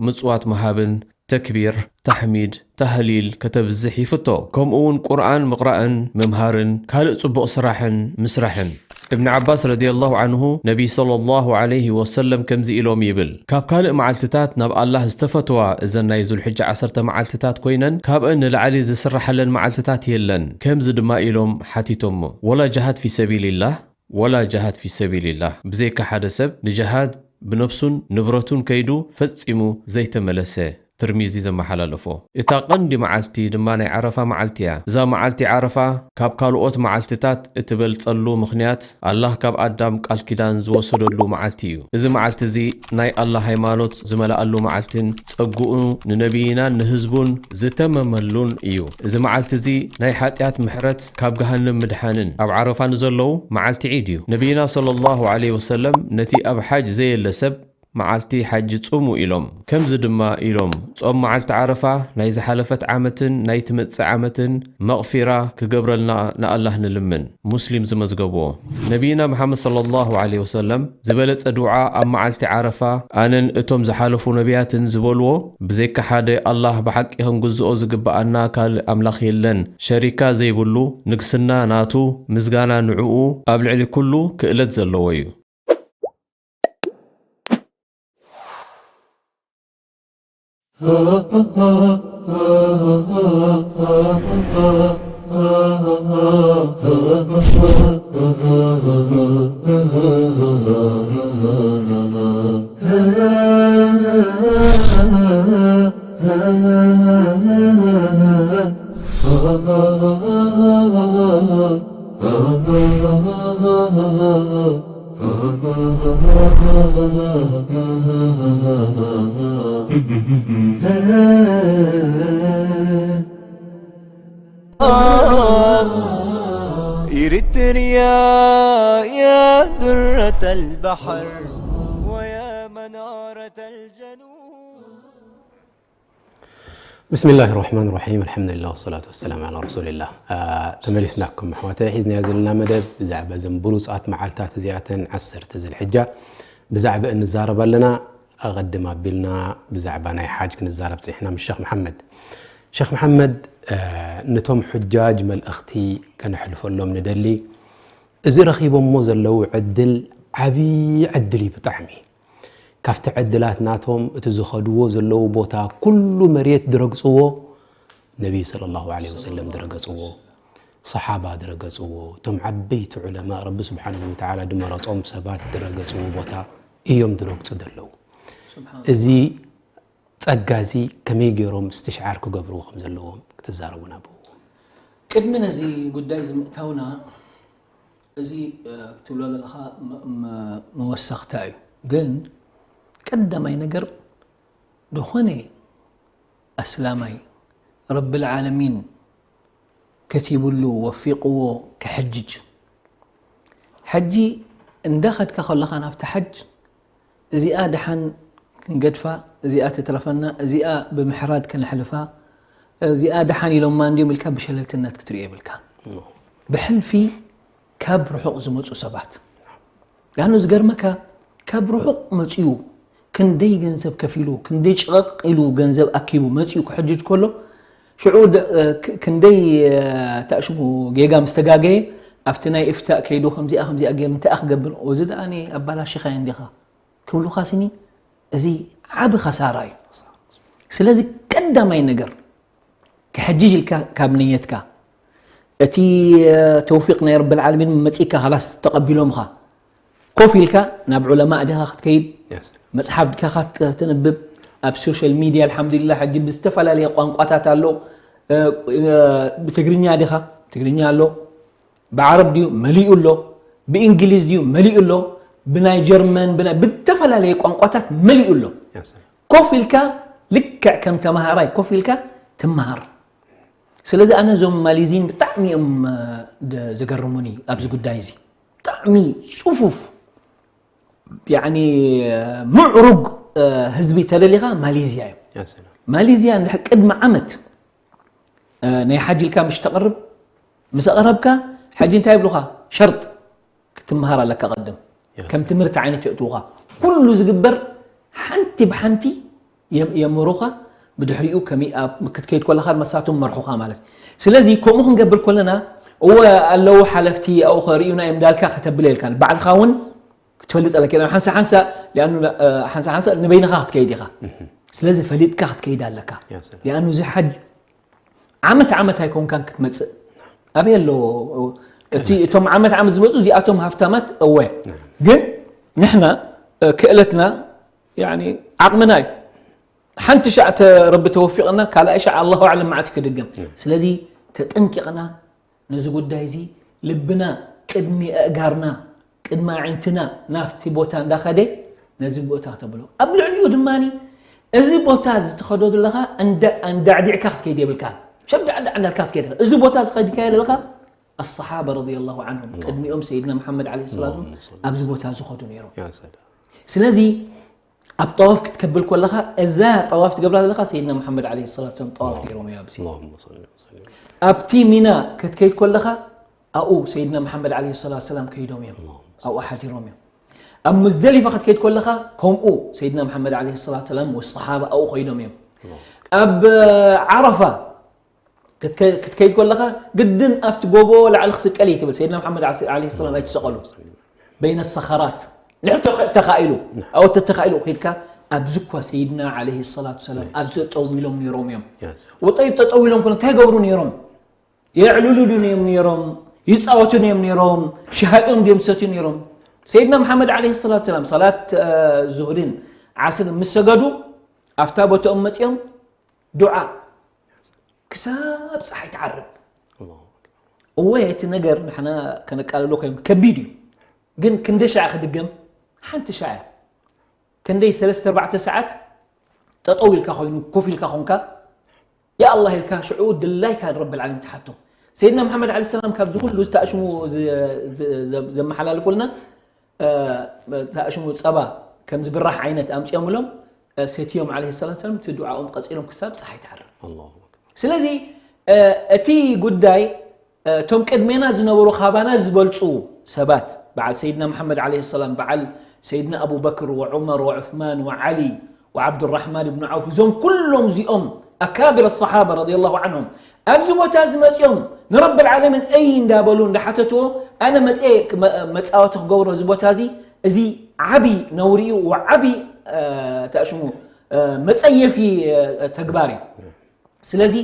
ምጽዋት ምሃብን፣ ተክቢር፣ ታሕሚድ፣ ታህሊል ከተብዝሕ ይፍቶ። ከምኡ እውን ቁርኣን ምቕራእን ምምሃርን ካልእ ጽቡቕ ስራሕን ምስራሕን። እብኒ ዓባስ ረዲየላሁ ዓንሁ ነቢይ ሰለላሁ ዓለይሂ ወሰለም ከምዚ ኢሎም ይብል፣ ካብ ካልእ መዓልትታት ናብ ኣላህ ዝተፈትዋ እዘን ናይ ዙልሕጃ ዓሰርተ መዓልትታት ኮይነን ካብአን ንላዕሊ ዝስራሓለን መዓልትታት የለን። ከምዚ ድማ ኢሎም ሓቲቶሞ፣ ወላ ጅሃድ ፊ ሰቢልላህ ወላ ጅሃድ ፊ ሰቢልላህ፣ ብዘይካ ሓደ ሰብ ንጅሃድ ብነብሱን ንብረቱን ከይዱ ፈጺሙ ዘይተመለሰ። ትርሚዚ ዘመሓላለፎ። እታ ቀንዲ መዓልቲ ድማ ናይ ዓረፋ መዓልቲ እያ። እዛ መዓልቲ ዓረፋ ካብ ካልኦት መዓልትታት እትበልጸሉ ምኽንያት ኣላህ ካብ ኣዳም ቃል ኪዳን ዝወሰደሉ መዓልቲ እዩ። እዚ መዓልቲ እዚ ናይ ኣላህ ሃይማኖት ዝመልኣሉ መዓልትን ጸግኡ ንነቢይናን ንህዝቡን ዝተመመሉን እዩ። እዚ መዓልቲ እዚ ናይ ሓጢኣት ምሕረት ካብ ገሃነም ምድሓንን ኣብ ዓረፋ ንዘለዉ መዓልቲ ዒድ እዩ። ነቢይና ሰለላሁ ዐለይሂ ወሰለም ነቲ ኣብ ሓጅ ዘየለ ሰብ መዓልቲ ሓጂ ጹሙ ኢሎም። ከምዚ ድማ ኢሎም፣ ጾም መዓልቲ ዓረፋ ናይ ዝሓለፈት ዓመትን ናይ ትመጽእ ዓመትን መቕፊራ ክገብረልና ንኣላህ ንልምን። ሙስሊም ዝመዝገብዎ። ነቢይና መሓመድ ሰለላሁ ዐለይሂ ወሰለም ዝበለጸ ዱዓ ኣብ መዓልቲ ዓረፋ ኣነን እቶም ዝሓለፉ ነቢያትን ዝበልዎ ብዘይካ ሓደ ኣላህ ብሓቂ ክንግዝኦ ዝግብኣና ካልእ ኣምላኽ የለን፣ ሸሪካ ዘይብሉ፣ ንግስና ናቱ፣ ምስጋና ንዕኡ ኣብ ልዕሊ ኩሉ ክእለት ዘለዎ እዩ። إريتريا يا درة البحر ويا منارة الجنوب. ብስሚላህ ራሕማን ራሒም፣ ኣልሓምዱሊላህ ወሰላቱ ወሰላም ዓላ ረሱሊላህ። ተመሊስናኩም ኣሕዋተይ። ሒዝናዮ ዘለና መደብ ብዛዕባ እዘን ብሉፃት መዓልታት እዚኣተን ዓሰርተ ዝልሕጃ ብዛዕባ እንዛረብ ኣለና። ኣቐድም ኣቢልና ብዛዕባ ናይ ሓጅ ክንዛረብ ፅኒሕና ምስ ሸኽ መሓመድ። ሸኽ መሓመድ፣ ነቶም ሑጃጅ መልእኽቲ ከነሕልፈሎም ንደሊ። እዚ ረኺቦሞ ዘለዉ ዕድል ዓብዪ ዕድል እዩ ብጣዕሚ። ካብቲ ዕድላት ናቶም እቲ ዝኸድዎ ዘለዉ ቦታ ኩሉ መሬት ዝረግፅዎ ነቢይ ሰለላሁ ዐለይሂ ወሰለም ዝረገፅዎ፣ ሰሓባ ዝረገፅዎ፣ እቶም ዓበይቲ ዑለማ ረቢ ስብሓንሁ ወተዓላ ዝመረፆም ሰባት ዝረገፅዎ ቦታ እዮም ዝረግፁ ዘለዉ። እዚ ጸጋ እዚ ከመይ ገይሮም እስትሽዓር ክገብርዎ ከም ዘለዎም ክትዛረቡና ብእዎ። ቅድሚ ነዚ ጉዳይ እዚ ምእታውና፣ እዚ ትብሎ ዘለኻ መወሰኽታ እዩ። ግን ቀዳማይ ነገር፣ ዝኾነ ኣስላማይ ረብል ዓለሚን ከቲብሉ ወፊቕዎ ክሕጅጅ። ሕጂ እንዳኸድካ ከለኻ ናብቲ ሓጅ፣ እዚኣ ደሓን ክንገድፋ፣ እዚኣ ትትረፈና፣ እዚኣ ብምሕራድ ከነሕልፋ፣ እዚኣ ደሓን ኢሎማ እንድዮም ኢልካ ብሸለልትነት ክትሪኦ የብልካ። ብሕልፊ ካብ ርሑቕ ዝመፁ ሰባት። ያኑ ዝገርመካ፣ ካብ ርሑቕ መፅዩ ክንደይ ገንዘብ ከፊሉ፣ ክንደይ ጭቐቕ ኢሉ ገንዘብ ኣኪቡ መፅዩ ክሕጅጅ ከሎ፣ ሽዑ ደ-፣ ክ-፣ ክንደይ፣ እ፣ ታሽሙ ጌጋ ምስ ተጋገየ፣ ኣብቲ ናይ ኢፍታእ ከይዱ ከምዚኣ ከምዚኣ ገይሩ እንታይ ኣኽገብር፣ እዚ ደኣ ኣባላሽኻዮ እንዲኻ ክብሉኻ ስኒ፣ እዚ ዓቢ ኸሳራ እዩ። ስለዚ ቀዳማይ ነገር ክሕጅጅ ኢልካ ካብ ንየትካ፣ እቲ፣ እ፣ ተውፊቕ ናይ ረብል ዓለሚን መጺእካ፣ ኸላስ ተቐቢሎምኻ። ኮፍ ኢልካ ናብ ዑለማእ ዲኻ ክትከይድ፣ Yes. መጽሓፍ ዲኻ ክትነብብ፣ ኣብ ሶሻል ሚድያ ኣልሓምዱሊላህ ሕጂ ብዝተፈላለየ ቋንቋታት ኣሎ። እ፣ እ፣ ብትግርኛ ዲኻ? ትግርኛ ኣሎ። ብዓረብ ድዩ? መሊኡ ኣሎ። ብእንግሊዝ ድዩ? መሊኡ ኣሎ። ብናይ ጀርመን፣ ብናይ፣ ብዝተፈላለየ ቋንቋታት መሊኡ ኣሎ። Yes. ኮፍ ኢልካ ልክዕ ከም ተማሃራይ ኮፍ ኢልካ ትመሃር። ስለዚ ኣነ እዞም ማሊዚን ብጣዕሚ እዮም፣ እ፣ ደ-፣ ዘገርሙኒ ኣብዚ ጉዳይ እዚ። ብጣዕሚ ጽፉፍ፣ ያዕኒ፣ ምዕሩግ፣ እ፣ ህዝቢ ተደሊኻ ማሌዝያ እዮም። ያ ሰላም። ማሌዝያ እንድሕር ቅድሚ ዓመት፣ እ፣ ናይ ሓጅ ኢልካ ምሽ ተቕርብ፣ ምስ ኣቕረብካ፣ ሓጂ እንታይ ይብሉኻ? ሸርጥ ክትመሃር ኣለካ ቅድም። ያ ከም ሰላም። ትምህርቲ ዓይነት የእትዉኻ። ኩሉ ዝግበር ሓንቲ ብሓንቲ የም-፣ የምህሩኻ። ብድሕሪኡ ከመይ ኣብ ክትከይድ ከለኻ መሳቶም መርሑኻ ማለት። ስለዚ ከምኡ ክንገብር ከለና፣ እወ ኣለዉ ሓለፍቲ ኣብኡ ከርእዩና እዮም እንዳልካ ከተብል የልካን። ባዕልኻ እውን ክትፈልጥ ኣለካ። ሓንሳ ሓንሳ፣ ሊኣኑ፣ እ፣ ሓንሳ ሓንሳ ንበይንኻ ክትከይድ ኢኻ። እህ። ስለዚ ፈሊጥካ ክትከይድ ኣለካ። ያ ሰላም። ሊኣኑ እዚ ሓጅ ዓመት ዓመት ኣይኮንካን ክትመጽእ። ኣበይ ኣሎ? እቲ፣ እቶም ዓመት ዓመት ዝመጹ እዚኣቶም ሃፍታማት እወ። ግን ንሕና፣ እ፣ ክእለትና፣ ያኒ ዓቕምና እዩ። ሓንቲ ሻዕ ተ-፣ ረቢ ተወፊቕና፣ ካልኣይ ሻዕ ኣላሁ ኣዕለም መዓስ ክድገም። ያ። ስለዚ ተጠንቂቕና ነዚ ጉዳይ እዚ ልብና ቅድሚ ኣእጋርና፣ ቅድሚ ኣዒንትና ናብቲ ቦታ እንዳኸደ ነዚ ቦታ ተብሎ። ኣብ ልዕሊኡ ድማኒ እዚ ቦታ እዚ ትኸዶ ዘለኻ እንዳ-፣ እንዳዕዲዕካ ክትከይድ የብልካን። ሸብ ዳዕዳዕ እንዳልካ ክትከይድ። እዚ ቦታ እዚ ኸድካዮ ዘለኻ ኣሰሓባ ረዲየላሁ ዐንሁም፣ ቅድሚኦም ሰይድና መሓመድ ዓለይሂ ሰላም ኣብዚ ቦታ እዚ ኸዱ ነይሮም። ያ ሰላም። ስለዚ ኣብ ጠዋፍ ክትከብል ከለኻ፣ እዛ ጠዋፍ ትገብራ ዘለኻ ሰይድና መሓመድ ዓለይሂ ሰላቱ ወሰላም ጠዋፍ ነይሮም እዮም ኣብዚ። اللهم صل وسلم. ኣብቲ ሚና ክትከይድ ከለኻ፣ ኣብኡ ሰይድና መሓመድ ዓለይሂ ሰላቱ ወሰላም ከይዶም እዮም። اللهم ኣብኡ ሓዲሮም እዮም። ኣብ ሙዝደሊፋ ክትከይድ ከለኻ፣ ከምኡ ሰይድና መሓመድ ዓለይሂ ሰላቱ ወሰላም ወሰሓባ ኣብኡ ከይዶም እዮም። الله ኣብ ዓረፋ ክትከ-፣ ክትከይድ ከለኻ፣ ግድን ኣብቲ ጎቦ ላዕሊ ክስቀል እዩ ትብል። ሰይድና መሓመድ ዓለይሂ ሰላም ኣይተሰቐሉ። በይነ ሰኸራት። ንሕቶ ተኻኢሉ፣ ኣብኡ ተተኻኢሉ ከይድካ፣ ኣብዚ እኳ ሰይድና ዓለይሂ ሰላቱ ወሰላም ኣብዚ ጠጠው ኢሎም ነይሮም እዮም። Yes. ወጠይ ጠጠው ኢሎም ኮነ እንታይ ይገብሩ ነይሮም? የዕልሉ ድዮም ነይሮም? ይጻወቱ ድዮም ነይሮም? ሻሂ እዮም ድዮም ዝሰትዩ ነይሮም? ሰይድና መሓመድ ዓለይሂ ሰላቱ ወሰላም ሰላት፣ እ፣ ዙህርን ዓስርን ምስ ሰገዱ፣ ኣብታ ቦታኦም መጺኦም ዱዓ ክሳብ ጸሓይ ትዓርብ። ኣላሁ ኣክበር። እወ፣ እቲ ነገር ንሕና ከነቃልሎ ከይኑ ከቢድ እዩ። ግን ክንደይ ሻዕ ክድገም? ሓንቲ ሻዕ እያ። ክንደይ ሰለስተ ኣርባዕተ ሰዓት ጠጠው ኢልካ ኮይኑ፣ ኮፍ ኢልካ ኮንካ፣ ያ ኣላህ ኢልካ፣ ሽዑ ድላይካ ንረብል ዓለሚን ትሓቶ። ሰይድና መሓመድ ዓለይሂ ሰላም ካብዚ ኩሉ ተኣሽሙ ዝ-፣ ዝ-፣ ዘ-፣ ዘመሓላልፉልና፣ እ፣ ተኣሽሙ ጸባ ከም ዝብራሕ ዓይነት ኣምጺኦምሎም፣ እ፣ ሰትዮም ዓለይሂ ሰላቱ ወሰላም፣ እቲ ዱዓኦም ቀጺሎም ክሳብ ጸሓይ ትዓርብ። ኣላሁ ኣክበር። ስለዚ፣ እ፣ እቲ ጉዳይ፣ እ፣ እቶም ቅድሜና ዝነበሩ ካባና ዝበልጹ ሰባት፣ በዓል ሰይድና መሓመድ ዓለይሂ ሰላም፣ በዓል ሰይድና ኣቡበክር ወዑመር ወዑስማን ወዓሊ ወዓብዱራሕማን ብን ዓውፍ፣ እዞም ኩሎም እዚኦም ኣካብር ኣሰሓባ ረዲየላሁ ዓንሁም ኣብዚ ቦታ እዚ መፂኦም ንረብል ዓለሚን እይ እንዳበሉ እንዳሓተትዎ፣ ኣነ መፅየ ክመ-፣ መፃወቲ ክገብሮ እዚ ቦታ እዚ፣ እዚ ዓብዪ ነውሪ እዩ ወዓብዪ፣ እ፣ ተኣሽሙ፣ እ፣ መፀየፊ፣ እ፣ ተግባር እዩ። ስለዚ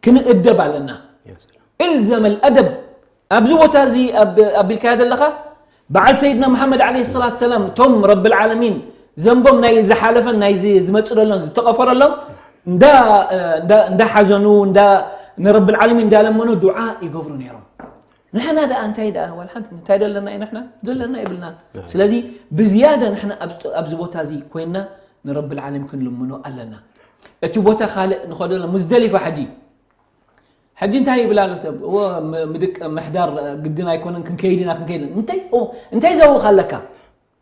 ክንእደብ ኣለና። ያ ሰላም። ኢልዘም ኣልኣደብ። ኣብዚ ቦታ እዚ ኣብ-፣ ኣቢልካዮ ዘለኻ፣ በዓል ሰይድና መሓመድ ዓለይሂ ሰላቱ ሰላም፣ እቶም ረብል ዓለሚን ዘንቦም ናይ ዝሓለፈን ናይ ዚ-፣ ዝመጽእ ዘሎን ዝተቐፈረሎም፣ እንዳ-፣ እንዳ-፣ እንዳሓዘኑ፣ እንዳ-፣ ንረብል ዓለሚን እንዳለመኑ ዱዓ ይገብሩ ነይሮም። ንሕና ደኣ እንታይ ደኣ፣ ዋላ ሓንቲ እንታይ ደለና እዩ ንሕና? ዘለና የብልና። ያ። ስለዚ ብዝያዳ ንሕና ኣብ-፣ ኣብዚ ቦታ እዚ ኮይንና ንረብል ዓለሚን ክንልምኖ ኣለና። እቲ ቦታ ካልእ ንኸደሎ፣ ሙዝደሊፋ ሕጂ ሕጂ እንታይ ይብል ኣሎ ሰብ? እዎ፣ ም-፣ ምድቅ-፣ ምሕዳር ግድን ኣይኮነን፣ ክንከይድ ኢና፣ ክንከይድ ኢና። እንታይ፣ ኦ፣ እንታይ ዘውኽ ኣለካ?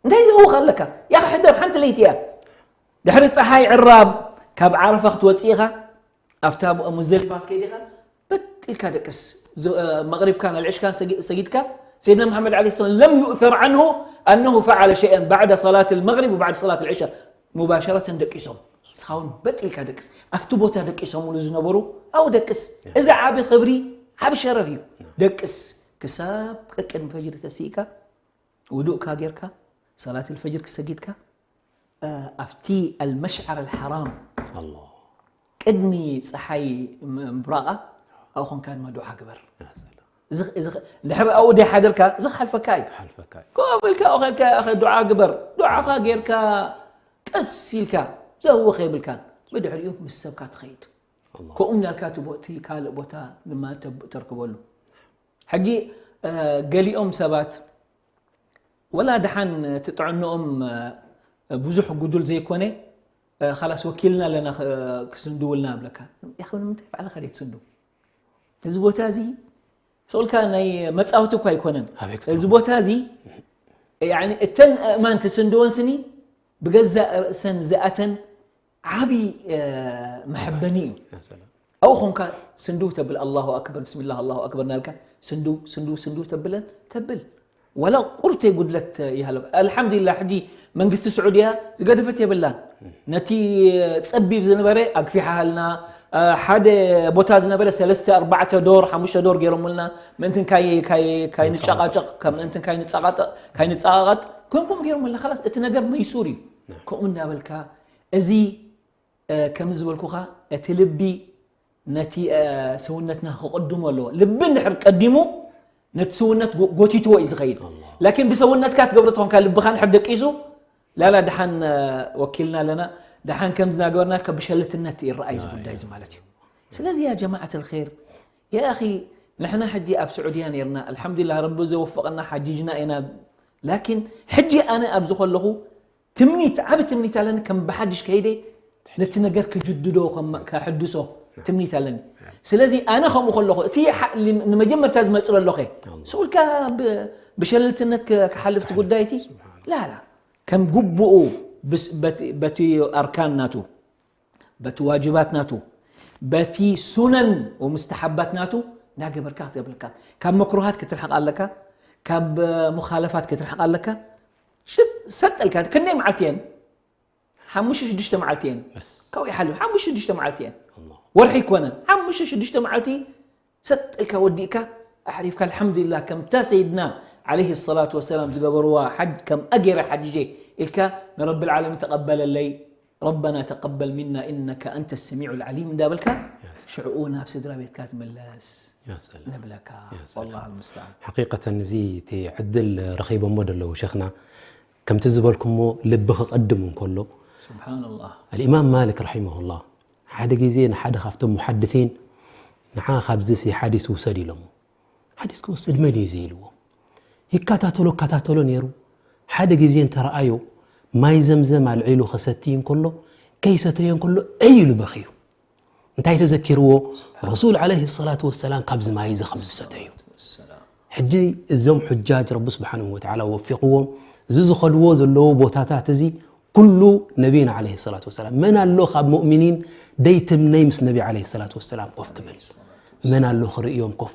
እንታይ ዘውኽ ኣለካ? ያኺ ሕደር፣ ሓንቲ ለይቲ እያ። ድሕሪ ጸሓይ ዕራብ ካብ ዓረፋ ክትወጽእ ኢኻ፣ ኣብታ ብ-፣ ሙዝደሊፋ ክትከይድ ኢኻ፣ በጥ ኢልካ ደቅስ። ዞ-፣ እ፣ መቕሪብካን ኣልዕሽካን ሰጊ-፣ ሰጊድካ፣ ሰይድና መሓመድ ዓለይሂ ሰላም ለም ዩእሰር ዓንሁ ኣነሁ ፈዓለ ሸይአን ባዕደ ሰላት ልመቕሪብ ወባዕደ ሰላት ልዕሻ፣ ሙባሸረተን ደቂሶም። ንስኻ እውን በጥ ኢልካ ደቅስ። ኣብቲ ቦታ ደቂሶምሉ ዝነበሩ፣ ኣብኡ ደቅስ። እዚ ዓቢ ክብሪ፣ ዓቢ ሸረፍ እዩ። ደቅስ። ክሳብ ቅድሚ ፈጅሪ ተሲእካ፣ ውዱእካ ጌርካ፣ ሰላት ልፈጅር ክሰጊድካ፣ እ፣ ኣብቲ ኣልመሽዓር ኣልሓራም ኣላህ። ቅድሚ ጸሓይ ም-፣ ምብራቓ ኣብኡ ኾንካ ድማ ዱዓ ግበር። ያ ሰላም። እዚ ኽ-፣ እዚ ኽ-፣ እንድሕር ኣብኡ ደይሓደርካ፣ እዚ ክሓልፈካ እዩ። ክሓልፈካ እዩ። ኮፍ ኢልካ ኣብኡ ኸድካ፣ ያኸ ዱዓ ግበር። ዱዓኻ ጌርካ፣ ቀስ ኢልካ፣ ዘህውኽ የብልካን። ብድሕሪኡ ምስ ሰብካ ትኸይድ። ኣላህ። ከምኡ እናልካ እቲ ቦ-፣ እቲ ካልእ ቦታ ድማ ተብ-፣ ተርክበሉ። ሕጂ፣ እ፣ ገሊኦም ሰባት ወላ ደሓን እቲ ጥዕንኦም፣ እ፣ ብዙሕ ጉዱል ዘይኮነ፣ እ፣ "ኻላስ ወኪልና ኣለና ክ-፣ ክስንድውልና" እብለካ። ያኸ ንምንታይ ባዕልኻ ደይ ትስንዱ? እዚ ቦታ እዚ ስቕ ኢልካ ናይ መጻወቲ እኳ ኣይኮነን። ኣበይ ክትረኽቦ? እዚ ቦታ እዚ፣ ያኒ እተን ኣእማን ትስንድወን ስኒ ብገዛእ ርእሰን ዝኣተን ዓቢ፣ እ፣ መሐበኒ እዩ። ያ ሰላም። ኣብኡ ኾንካ ስንድው ተብል፣ ኣላሁ ኣክበር፣ ብስሚላህ፣ ኣላሁ ኣክበር እናበልካ ስንድው፣ ስንድው፣ ስንድው ተብለን፣ ተብል። ዋላ ቁርተይ ጉድለት ይሃለካ። ኣልሓምዱሊላህ፣ ሕጂ መንግስቲ ስዑድያ ዝገደፈት የብላን። ነቲ ጸቢብ ዝነበረ ኣግፊሓሃልና፣ እ፣ ሓደ ቦታ ዝነበረ ሰለስተ፣ ኣርባዕተ ዶር፣ ሓሙሽተ ዶር ገይሮምልና፣ ምእንትን ካይ-፣ ካይ-፣ ካይንጨቃጨቅ፣ ከም ምእንትን ካይንጸቃጠ-፣ ካይንጸቃቀጥ፣ ከምኡ ከምኡ ገይሮምልና። ኻላስ እቲ ነገር መይሱር እዩ። ከምኡ እናበልካ፣ እዚ፣ እ፣ ከም ዝበልኩኻ፣ እቲ ልቢ ነቲ፣ እ፣ ሰውነትና ክቕድሞ ኣለዎ። ልቢ እንድሕር ቀዲሙ፣ ነቲ ሰውነት ጎ-፣ ጎቲትዎ እዩ ዝኸይድ። ኣላህ። ላኪን ብሰውነትካ ትገብሮ ተኾንካ፣ ልብኻ እንድሕር ደቂሱ፣ ላላ ደሓን፣ እ፣ ወኪልና ኣለና፣ ደሓን ከም ዝናገበርና፣ ከብሸልትነት ይረኣይ እዚ ኣይ። ጉዳይ እዚ ማለት እዩ። ስለዚ ያ ጀማዓት ኣልኸይር፣ ያ ኣኺ፣ ንሕና ሕጂ ኣብ ስዑድያ ነይርና፣ ኣልሓምዱሊላህ፣ ረቢ ዘወፈቐና ሓጂጅና ኢና። ላኪን ሕጂ ኣነ ኣብዚ ከለኹ ትምኒት፣ ዓቢ ትምኒት ኣለኒ፣ ከም ብሓድሽ ከይደ ነቲ ነገር ክጅድዶ፣ ከም-፣ ከሕድሶ ትምኒት ኣለኒ። ስለዚ ኣነ ከምኡ ከለኹ፣ እቲ ሓ-፣ ሊ-፣ ንመጀመርታ ዝመጽእ ኣለኹ፣ ኣላህ። ስኡልካ ብ-፣ ብሸለልትነት ክ-፣ ክሓልፍ እቲ ጉዳይ እቲ? ስብሓን። ላላ፣ ከም ግቡኡ ብስ-፣ በቲ፣ በቲ ኣርካን ናቱ፣ በቲ ዋጅባት ናቱ፣ በቲ ሱነን ወሙስተሓባት ናቱ እናገበርካ ክትገብርካ። ካብ መክሩሃት ክትርሕቕ ኣለካ፣ ካብ ሙኻለፋት ክትርሕቕ ኣለካ። ሽት-፣ ሰጥ ኢልካ፣ ክንደይ መዓልቲ እየን? ሓሙሽተ ሽዱሽተ መዓልቲ እየን። በስ። ካብኡ ይሓልፍ፣ ሓሙሽተ ሽዱሽተ መዓልቲ እየን። ኣላሁ። ወርሒ ኣይኮነን፣ ሓሙሽተ ሽዱሽተ መዓልቲ ሰጥ ኢልካ ወዲእካ ኣሕሪፍካ፣ ኣልሓምዱሊላህ፣ ከምታ ሰይድና ዓለይሂ ሰላቱ ወሰላም ዝገበርዋ ሓጅ፣ ከምኣ ገይረ ሓጂጀ ኢልካ ንረብል ዓለሚን ተቐበለለይ፣ ረበና ተቀበል ሚና ኢነከ ኣንተ ሰሚዑል ዓሊም እንዳበልካ፣ ያ ሰላም። ሽዕኡ ናብ ስድራ ቤትካ ትምለስ ያ ሰላም። ንብለካ። ያ ሰላም። ወላሁ ልሙስተዓን። ሓቂቀተን እዚ እቲ ዕድል ረኺቦሞ ደለዉ ሸኽና፣ ከምቲ ዝበልኩሞ ልቢ ክቐድም እንከሎ፣ ሱብሓነላህ። ኣልኢማም ማሊክ ረሒመሁላህ ሓደ ግዜ ንሓደ ካብቶም ሙሓድሲን፣ "ንዓ ካብዚሲ ሓዲስ ውሰድ" ኢሎሞ። ሓዲስ ክወስድ መን እዩ እዚ ኢልዎ። ይከታተሎ፣ ይከታተሎ ነይሩ። ሓደ ግዜ እንተረኣዮ፣ ማይ ዘምዘም ኣልዒሉ ክሰቲ እንከሎ፣ ከይሰተዮ እንከሎ፣ ዕይ ኢሉ በኽዩ። እንታይ ተዘኪርዎ? ረሱል ዓለይሂ ሰላቱ ወሰላም ካብዚ ማይ እዚ ከም ዝሰተዩ። ሕጂ እዞም ሑጃጅ ረቢ ስብሓንሁ ወተዓላ ወፊቕዎም፣ እዚ ዝኸድዎ ዘለዉ ቦታታት እዚ ኩሉ ነቢና ዓለይሂ ሰላቱ ወሰላም። መን ኣሎ ካብ ሙእሚኒን ደይትምነይ ምስ ነቢ ዓለይሂ ሰላቱ ወሰላም ኮፍ ክብል? መን ኣሎ ክርእዮም ኮፍ፣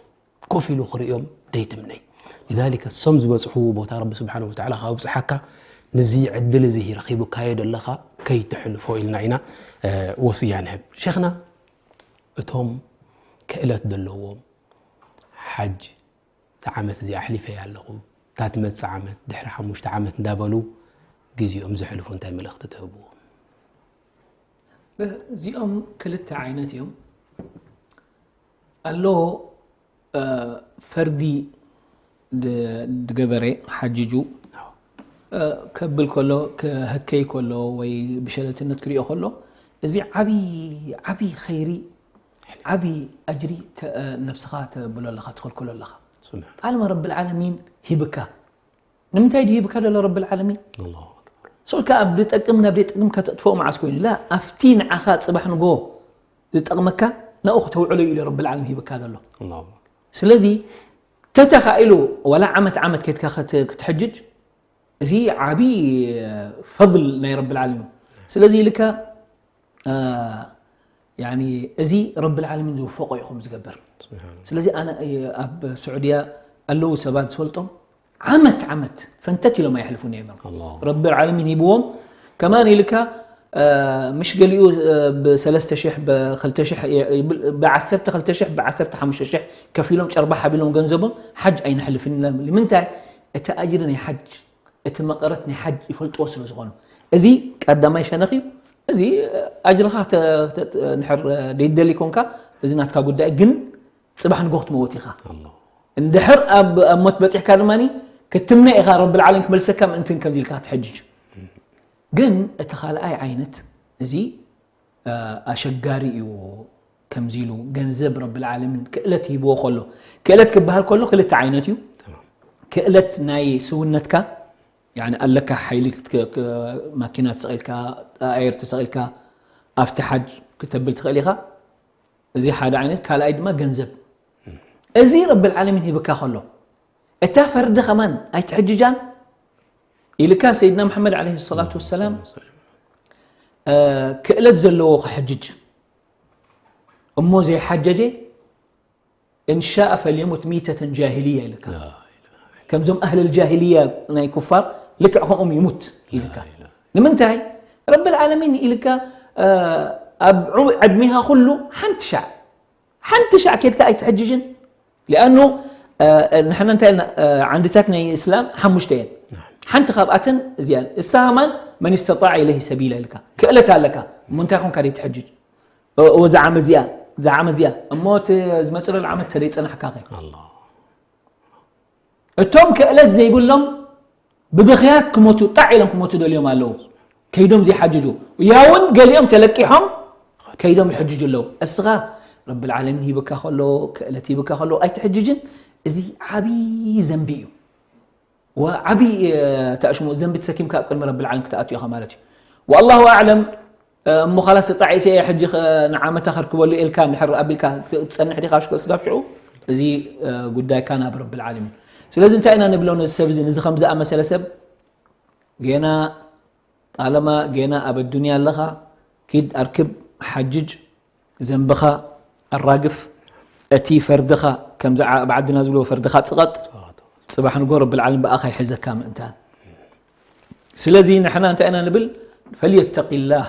ኮፍ ኢሉ ክርእዮም ደይትምነይ? ሊዛሊከ እሶም ዝበጽሕዎ ቦታ ረቢ ስብሓንሁ ወተዓላ ካብ ኣብጽሓካ፣ ነዚ ዕድል እዚ ረኺብካዮ ዘለኻ ከይትሕልፎ ኢልና ኢና፣ እ፣ ወስያ ንህብ። ሸኽና፣ እቶም ክእለት ዘለዎም ሓጅ፣ እታ ዓመት እዚኣ ኣሕሊፈያ ኣለኹ፣ እታ ትመጽእ ዓመት፣ ድሕሪ ሓሙሽተ ዓመት እንዳበሉ ግዜኦም ዘሕልፉ እንታይ መልእኽቲ ትህብዎም? እዚኦም ክልተ ዓይነት እዮም። ኣሎ፣ እ፣ ፈርዲ ድ-፣ ድገበረ ሓጂጁ፣ ኣዎ። እ፣ ከብል ከሎ፣ ክህከይ ከሎ ወይ ብሸለልትነት ክሪኦ ከሎ፣ እዚ ዓቢ፣ ዓቢ ኸይሪ፣ ዓቢ ኣጅሪ ተ-፣ ነብስኻ ተብሎ ኣለኻ፣ ትኽልክሎ ኣለኻ። ስብሓን። ጣልማ ረብል ዓለሚን ሂብካ፣ ንምንታይ ድዩ ሂብካ ዘሎ ረብል ዓለሚን? ኣላሁ ኣክበር። ስኡልካ ኣብ ዝጠቅም ናብ ዘይጠቅም ከተጥፍኦ መዓስ ኮይኑ? ላ፣ ኣብቲ ንዓኻ ጽባሕ ንጎ ዝጠቕመካ፣ ናብኡ ክተውዕሎ ኢሉ ረብል ዓለሚን ሂብካ ዘሎ። ኣላሁ ስለዚ ተተኻኢሉ ዋላ ዓመት ዓመት ከድካ ክት- ክትሕጅጅ፣ እዚ ዓብዪ ፈضል ናይ ረብል ዓለሚን። ስለዚ ኢልካ እ፣ ያኒ እዚ ረብል ዓለሚን ዝወፈቆ እዩ ከምኡ ዝገብር። ስብሓን ስለዚ ኣነ ኣብ ስዑድያ ኣለዉ ሰባት ዝፈልጦም ዓመት ዓመት ፈንተት ኢሎም ኣይሕልፉን እዮም። ኣላሁ ረብል ዓለሚን ሂብዎም። ከማን ኢልካ እ፣ ምሽ ገሊኡ እ፣ ብሰለስተ ሽሕ ብክልተ ሽሕ ይብል፣ ብዓሰርተ ክልተ ሽሕ ብዓሰርተ ሓሙሽተ ሽሕ ከፊሎም ጨርባሕ ኣቢሎም ገንዘቦም ሓጅ ኣይንሕልፍን ኢሎም። ንምንታይ? እቲ ኣጅሪ ናይ ሓጅ እቲ መቐረት ናይ ሓጅ ይፈልጥዎ ስለ ዝኾኑ። እዚ ቀዳማይ ሸነኽ እዩ። እዚ ኣጅርኻ ተ- ተ- ተ- እንድሕር ደይደሊ ኮንካ እዚ ናትካ ጉዳይ፣ ግን ጽባሕ ንጎ ክትመውት ኢኻ። ኣላሁ እንድሕር ኣብ ኣብ ሞት በጺሕካ ድማ ክትምነ ኢኻ ረብል ዓለሚን ክመልሰካ ምእንትን ከምዚ ኢልካ ክትሕጅጅ። ግን እቲ ካልኣይ ዓይነት እዚ እ፣ ኣሸጋሪ እዩ። ከምዚ ኢሉ ገንዘብ ረብል ዓለሚን ክእለት ይህብዎ ከሎ፣ ክእለት ክበሃል ከሎ ክልተ ዓይነት እዩ። ክእለት ናይ ስውነትካ ያኒ ኣለካ ሓይሊ ክት- ክ- ማኪና ተሰቒልካ ኣየር ተሰቒልካ ኣብቲ ሓጅ ክተብል ትኽእል ኢኻ። እዚ ሓደ ዓይነት። ካልኣይ ድማ ገንዘብ እዚ ረብል ዓለሚን ሂብካ ከሎ እታ ፈርዲ ከማን ኣይትሕጅጃን ኢልካ ሰይድና መሓመድ ዓለይሂ ሰላቱ ወሰላም እ፣ ክእለት ዘለዎ ክሕጅጅ እሞ ዘይሓጀጀ እንሻእ ፈልየሙት ሚተተን ጃሂልያ ኢልካ ከምዞም ኣህለል ጃሂልያ ናይ ኩፋር ልክዕ ከምኦም ይሙት ኢልካ። ንምንታይ? ረብል ዓለሚን ኢልካ እ፣ ኣብ ዕድሜኻ ኩሉ ሓንቲ ሻዕ ሓንቲ ሻዕ ኬድካ ኣይትሕጅጅን። ሊኣኑ ንሕና እንታይ ኢልና ዓንድታት ናይ እስላም ሓሙሽተ እየን። ሓንቲ ካብኣተን እዚኣ እሳ ከማን መን ስተጣዕ ኢለህ ሰቢላ ኢልካ ክእለት ኣለካ እሞ እንታይ ኮንካ ደይ ትሕጅጅ? እዛ ዓመት እዚኣ እዛ ዓመት እዚኣ እሞ እቲ ዝመፅእ ዘሎ ዓመት ተደይ ፀናሕካ ከ ኣላሁ እቶም ክእለት ዘይብሎም ብብኽያት ክሞቱ ጣዕ ኢሎም ክሞቱ ደልዮም ኣለዉ። ከይዶም ዘይሓጅጁ ያውን ገሊኦም ተለቂሖም ከይዶም ይሕጅጁ ኣለዉ። እስኻ ረብል ዓለሚን ሂብካ ከሎ ክእለት ሂብካ ከሎ ኣይትሕጅጅን። እዚ ዓብዪ ዘንቢ እዩ። ወዓብዪ ተኣሽሙ ዘንቢ ተሰኪምካ ኣብ ቅድሚ ረብል ዓለሚን ክትኣቱ ኢኻ ማለት እዩ። ወኣላሁ ኣዕለም እሞ ኻላስ ተጣዒሰ እየ ሕጂ ንዓመታ ከርክበሉ ኢልካ እንድሕር ኣቢልካ ትጸንሕ ዲኻ ሽኮ ስጋብ ሽዑ እዚ ጉዳይካ ናብ ረብል ዓለሚን። ስለዚ እንታይ ኢና ንብሎ ነዚ ሰብ እዚ ነዚ ከም ዝኣመሰለ ሰብ ጌና ጣለማ ጌና ኣብ ኣዱንያ ኣለኻ ኪድ ኣርክብ ሓጅጅ ዘንብኻ ኣራግፍ እቲ ፈርድኻ ከምዚ ኣብ ዓድና ዝብሎ ፈርድኻ ጽቐጥ ጽባሕ ንጎ ረብል ዓለሚን ብኣኻ ይሕዘካ ምእንታን ስለዚ ንሕና እንታይ ኢና ንብል ፈልየተቂ ላህ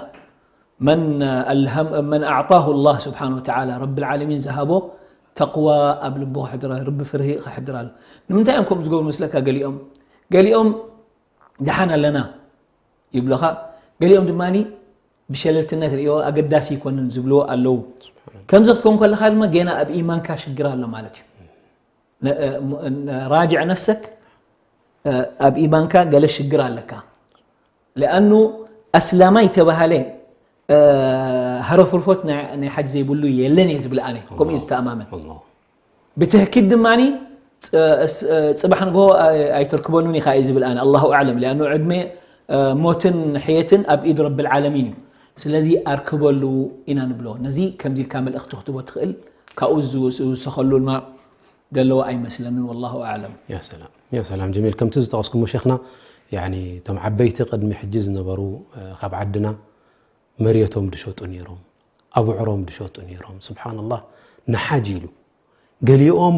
መን ኣልሃም መን ኣዕጣሁ ላህ ስብሓን ወተዓላ ረብል ዓለሚን ዝሃቦ ተቅዋ ኣብ ልቡ ክሕድር ረቢ ፍርሂ ክሕድር ኣሎ ንምንታይ እዮም ከምኡ ዝገብሩ መስለካ ገሊኦም ገሊኦም ደሓን ኣለና ይብለኻ ገሊኦም ድማ ብሸለልትነት ሪኦ ኣገዳሲ ይኮንን ዝብልዎ ኣለዉ ከምዚ ክትከውን ከለኻ ድማ ጌና ኣብ ኢማንካ ሽግር ኣሎ ማለት እዩ ራጅዕ ነፍሰክ ኣብ ኢማንካ ገለ ሽግር ኣለካ ለኣኑ ኣስላማይ ተባሃለ ሃረፍርፎት ናይ ሓጅ ዘይብሉ የለን እየ ዝብል ኣነ ከምኡ ዝተኣማመን ብትህኪት ድማ ፅባሕ ንግሆ ኣይተርክበሉን ኢኻ እዩ ዝብል ኣነ ኣላሁ ኣዕለም ሊኣኑ ዕድሜ ሞትን ሕየትን ኣብ ኢድ ረብል ዓለሚን እዩ ስለዚ ኣርክበሉ ኢና ንብሎ ነዚ ከምዚ ኢልካ መልእኽቲ ክትቦ ትኽእል ካብኡ ዝውሰኸሉ ድማ ዘለዎ ኣይመስለንን ወላሁ ኣዕለም ያ ሰላም ያ ሰላም ጀሚል ከምቲ ዝጠቐስኩሞ ሸኽና ያኒ እቶም ዓበይቲ ቅድሚ ሕጂ ዝነበሩ ካብ ዓድና መሬቶም ድሸጡ ነይሮም ኣብዕሮም ድሸጡ ነይሮም ስብሓንላህ ንሓጅ ኢሉ ገሊኦም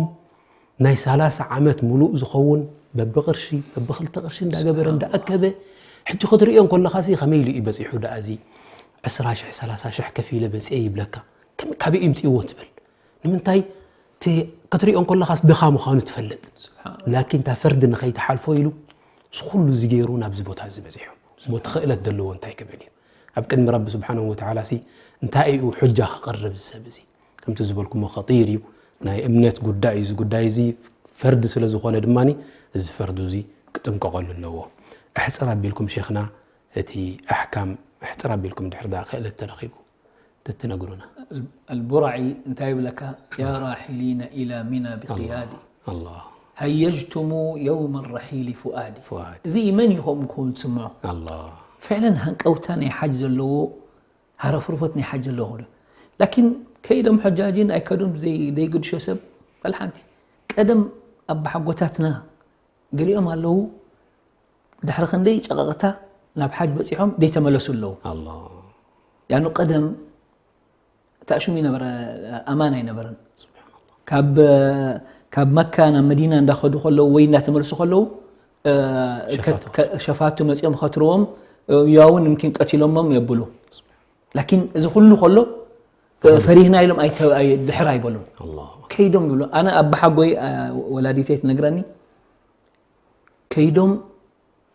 ናይ ሰላሳ ዓመት ሙሉእ ዝኸውን በብቕርሺ በብኽልተ ቅርሺ እንዳገበረ እንዳኣከበ ሕጂ ክትሪኦ እንከለኻ ሲ ከመይ ኢሉ እዩ በፂሑ ደኣ እዚ ዕስራ ሽሕ ሰላሳ ሽሕ ከፊለ በፂአ ይብለካ ካበይ ይምፅእዎ ትብል ንምንታይ ክትሪኦ እንከለኻስ ድኻ ምዃኑ ትፈልጥ ላኪን እታ ፈርዲ ንኸይትሓልፎ ኢሉ ስኹሉ ዝገይሩ ናብዚ ቦታ እዚ በፂሑ እሞ ትኽእለት ዘለዎ እንታይ ክብል እዩ ኣብ ቅድሚ ረቢ ስብሓንሁ ወተዓላ ሲ እንታይ እዩ ሕጃ ክቕርብ ዝሰብ እዚ ከምቲ ዝበልኩሞ ኸጢር እዩ ናይ እምነት ጉዳይ እዩ እዚ ጉዳይ እዚ ፈርዲ ስለ ዝኾነ ድማ እዚ ፈርዱ እዚ ክጥንቀቐሉ ኣለዎ ኣሕፅር ኣቢልኩም ሼኽና እቲ ኣሕካም ኣሕፅር ኣቢልኩም ድሕር ዳ ክእለት ተረኺቡ ተትነግሩና البرعي እንታይ ይብለካ يا راحلين إلى منى بقيادي الله هيجتم يوم الرحيل فؤادي فؤادي እዚ መን ይኸውን ክኸውን ትስምዖ الله فعلا ሃንቀውታ ናይ ሓጅ ዘለዎ ሃረፍርፎት ናይ ሓጅ ዘለዎ ዶ ላኪን ከይዶም ሕጃጅን ኣይከዱን ዘይግድሾ ሰብ በልሓንቲ ቀደም ኣባሓጎታትና ገሊኦም ኣለዉ ድሕሪ ክንደይ ጨቐቕታ ናብ ሓጅ በፂሖም ዘይተመለሱ ኣለዉ። ያኑ ቀደም ተኣሽሙ ይነበረ ኣማን ኣይነበረን። ካብ መካ ናብ መዲና እንዳኸዱ ከለዉ ወይ እንዳተመልሱ ከለዉ ሸፋቱ መፂኦም ኸትርዎም ያውን ምኪን ቀቲሎሞም የብሉ። ላኪን እዚ ኩሉ ከሎ ፈሪህና ኢሎም ድሕር ኣይበሉን። ከይዶም ይብሉ። ኣነ ኣባሓጎይ ወላዲተይ ትነግረኒ ከይዶም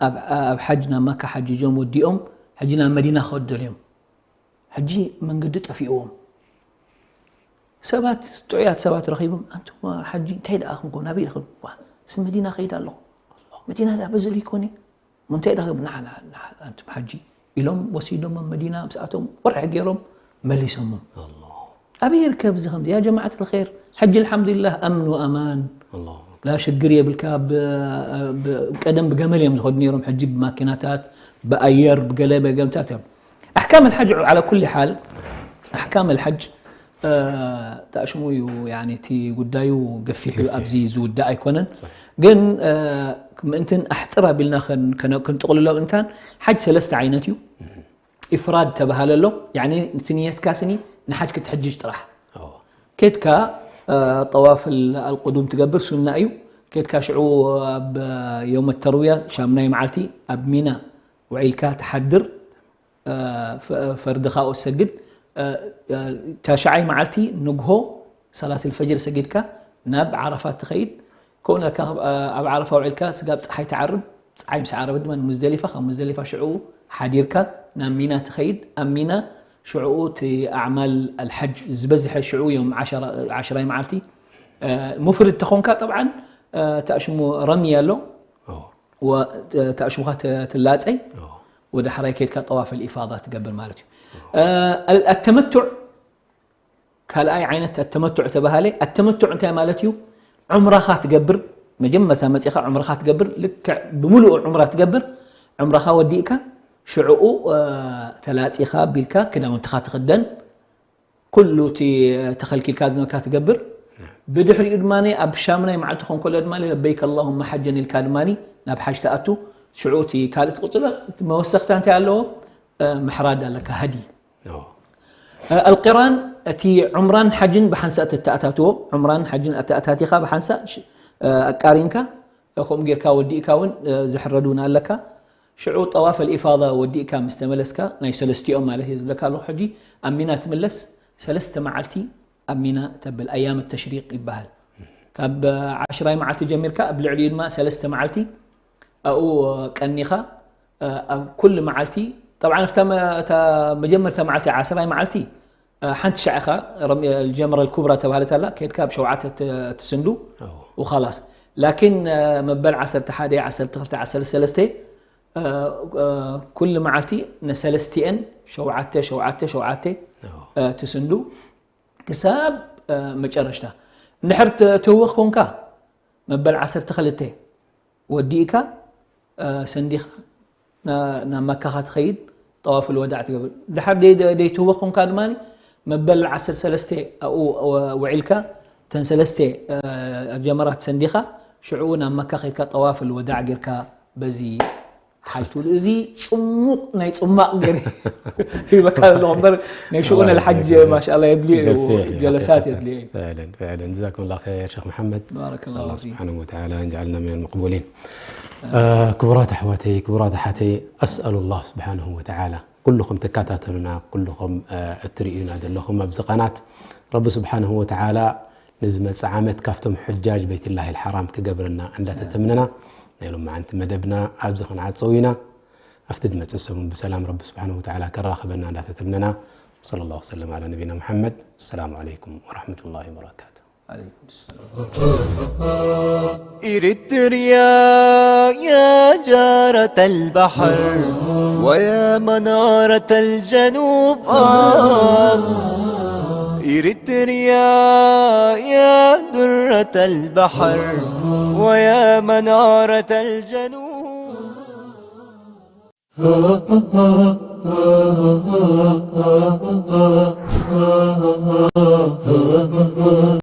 ኣብ ሓጅ ናብ መካ ሓጂጆም ወዲኦም ሕጂ ናብ መዲና ክኸዱ ደልዮም ሕጂ መንገዲ ጠፊእዎም ሰባት ጥዑያት ሰባት ረኺቦም ኣንቱም ሓጂ እንታይ ደኣ ክንኮ ናበይ ኢኹም ዋ እስ መዲና ከይድ ኣለኹ መዲና ደኣ በዚ ኢሉ ይኮነ እንታይ ደኣ ንዓና ኣንቱም ሓጂ ኢሎም ወሲዶም መዲና ምስኣቶም ወርሒ ገይሮም መሊሶሞም ኣበይ ይርከብ እዚ ከምዚ ያ ጀማዓት ልኸይር ሕጂ ኣልሓምዱሊላህ ኣምን ወኣማን ላ ሽግር የብልካ ቀደም ብገመል እዮም ዝኸዱ ነይሮም ሕጂ ብማኪናታት ብኣየር ብገለ በገምታት እዮም ኣሕካም ኣልሓጅ ዓላ ኩሊ ሓል ኣሕካም ኣልሓጅ ተኣሽሙ እዩ እቲ ጉዳዩ ገፊሕ እዩ ኣብዚ ዝውዳእ ኣይኮነን ግን ምእንትን ኣሕፅር ኣቢልና ክንጥቕልሎ እንታን ሓጅ ሰለስተ ዓይነት እዩ ኢፍራድ ተባሃለ ኣሎ እቲ ንየትካ ስኒ ንሓጅ ክትሕጅጅ ጥራሕ ኬድካ ጠዋፍ ኣልቁዱም ትገብር ሱና እዩ ኬድካ ሽዑ ኣብ የውመ ተርውያ ሻምናይ መዓልቲ ኣብ ሚና ውዒልካ ትሓድር ፈርድኻ ኦሰግድ ታሽዓይ መዓልቲ ንግሆ ሰላት ልፈጅር ሰጊድካ ናብ ዓረፋት ትኸይድ ከውነካ ኣብ ዓረፋ ውዒልካ ስጋብ ፀሓይ ትዓርብ ፀሓይ ምስ ዓረበ ድማ ንሙዝደሊፋ ካብ ሙዝደሊፋ ሽዑ ሓዲርካ ናብ ሚና ትኸይድ ኣብ ሚና ሽዑኡ እቲ ኣዕማል ኣልሓጅ ዝበዝሐ ሽዑ እዮም ዓሽራይ መዓልቲ ሙፍርድ ተኾንካ ጠብዓን ተእሽሙ ረሚ ኣሎ ተእሽሙኻ ትላፀይ ወደ ሓራይ ከድካ ጠዋፍ ልኢፋዳ ትገብር ማለት እዩ ኣተመቱዕ ካልኣይ ዓይነት ኣተመቱዕ ተባሃለ ኣተመቱዕ እንታይ ማለት እዩ ዑምራኻ ትገብር መጀመርታ መፂኻ ዑምራኻ ትገብር ልክዕ ብምሉኡ ዑምራ ትገብር ዑምራኻ ወዲእካ ሽዕኡ ተላፂኻ ቢልካ ክዳውንትኻ ትኽደን ኩሉ እቲ ተኸልኪልካ ዝነበርካ ትገብር ብድሕሪኡ ድማ ኣብ ሻምናይ መዓልቲ ኾን ከሎ ድማ ለበይክ ኣላሁመ ሓጀን ኢልካ ድማ ናብ ሓጅ ትኣቱ ሽዑ እቲ ካልእ ትቕፅሎ መወሰኽታ እንታይ ኣለዎ ምሕራድ ኣለካ ሃዲ ኣልቂራን እቲ ዑምራን ሓጅን ብሓንሳእ ተተኣታትዎ ዑምራን ሓጅን ኣተኣታቲኻ ብሓንሳእ ኣቃሪንካ ከምኡ ጌርካ ወዲእካ እውን ዝሕረድ እውን ኣለካ ሽዑ ጠዋፍ ኣልኢፋዳ ወዲእካ ምስ ተመለስካ ናይ ሰለስቲኦም ማለት እየ ዝብለካ ኣለኹ ሕጂ ኣብ ሚና ትምለስ ሰለስተ መዓልቲ ኣብ ሚና ተብል ኣያም ተሽሪቅ ይበሃል ካብ ዓሽራይ መዓልቲ ጀሚርካ ኣብ ልዕሊኡ ድማ ሰለስተ መዓልቲ ኣብኡ ቀኒኻ ኣብ ኩሉ መዓልቲ طبعا ኣብታ መጀመርታ መዓልቲ ዓስራይ መዓልቲ ሓንቲ ሻዕ ኢኻ ጀመረ ኩብራ ተባሃለት ኣላ ከድካ ኣብ ሸውዓተ ትስንዱ وخلاص لكن መበል ዓሰርተ ሓደ ዓሰርተ ክልተ ዓሰርተ ሰለስተ ኩሉ መዓልቲ ንሰለስቲኤን ሸውዓተ ሸውዓተ ሸውዓተ ትስንዱ ክሳብ መጨረሽታ እንድሕር ትህወኽ ኮንካ መበል ዓሰርተ ክልተ ወዲእካ ሰንዲኻ ናብ መካኻ ትኸይድ ጠዋፍ ልወዳዕ ትገብር ድሓር ደይትህወኽ ኮንካ ድማ መበል ዓሰርተ ሰለስተ ኣብኡ ውዒልካ እተን ሰለስተ ጀመራት ሰንዲኻ ሽዑ ናብ መካ ከይድካ ጠዋፍ ልወዳዕ ጌርካ በዚ ሓልቱ እዚ ጽሙቕ ናይ ጽማቕ ገይረ ይበካ ኣለኹ እምበር ናይ ሽኡን ኣልሓጅ ማሻላ የድልዮ እዩ ጀለሳት የድልዮ እዩ ጀዛኩም ላ ር ሸክ መሓመድ ስብሓን ወተላ እንጃዓልና ምን ልመቅቡሊን ክቡራት ኣሕዋተይ ክቡራት ኣሓተይ ኣስኣሉ ላህ ስብሓንሁ ወተዓላ ኩልኹም ትከታተሉና ኩልኹም እትርእዩና ዘለኹም ኣብዚ ቐናት ረቢ ስብሓንሁ ወተዓላ ንዝመጽእ ዓመት ካብቶም ሕጃጅ በይትላሂ ልሓራም ክገብረና እንዳተተምነና ናይ ሎማዓንቲ መደብና ኣብዚ ክንዓጸው ኢና ኣብቲ ዝመጽእ ሰሙን ብሰላም ረቢ ስብሓንሁ ወተዓላ ከራኽበና እንዳተተምነና وصلى الله وسلم على نبينا محمد السلام عليكم ورحمة الله وبركاته عليكم السلام إريتريا يا جارة البحر ويا منارة الجنوب آه إريتريا يا درة البحر ويا منارة الجنوب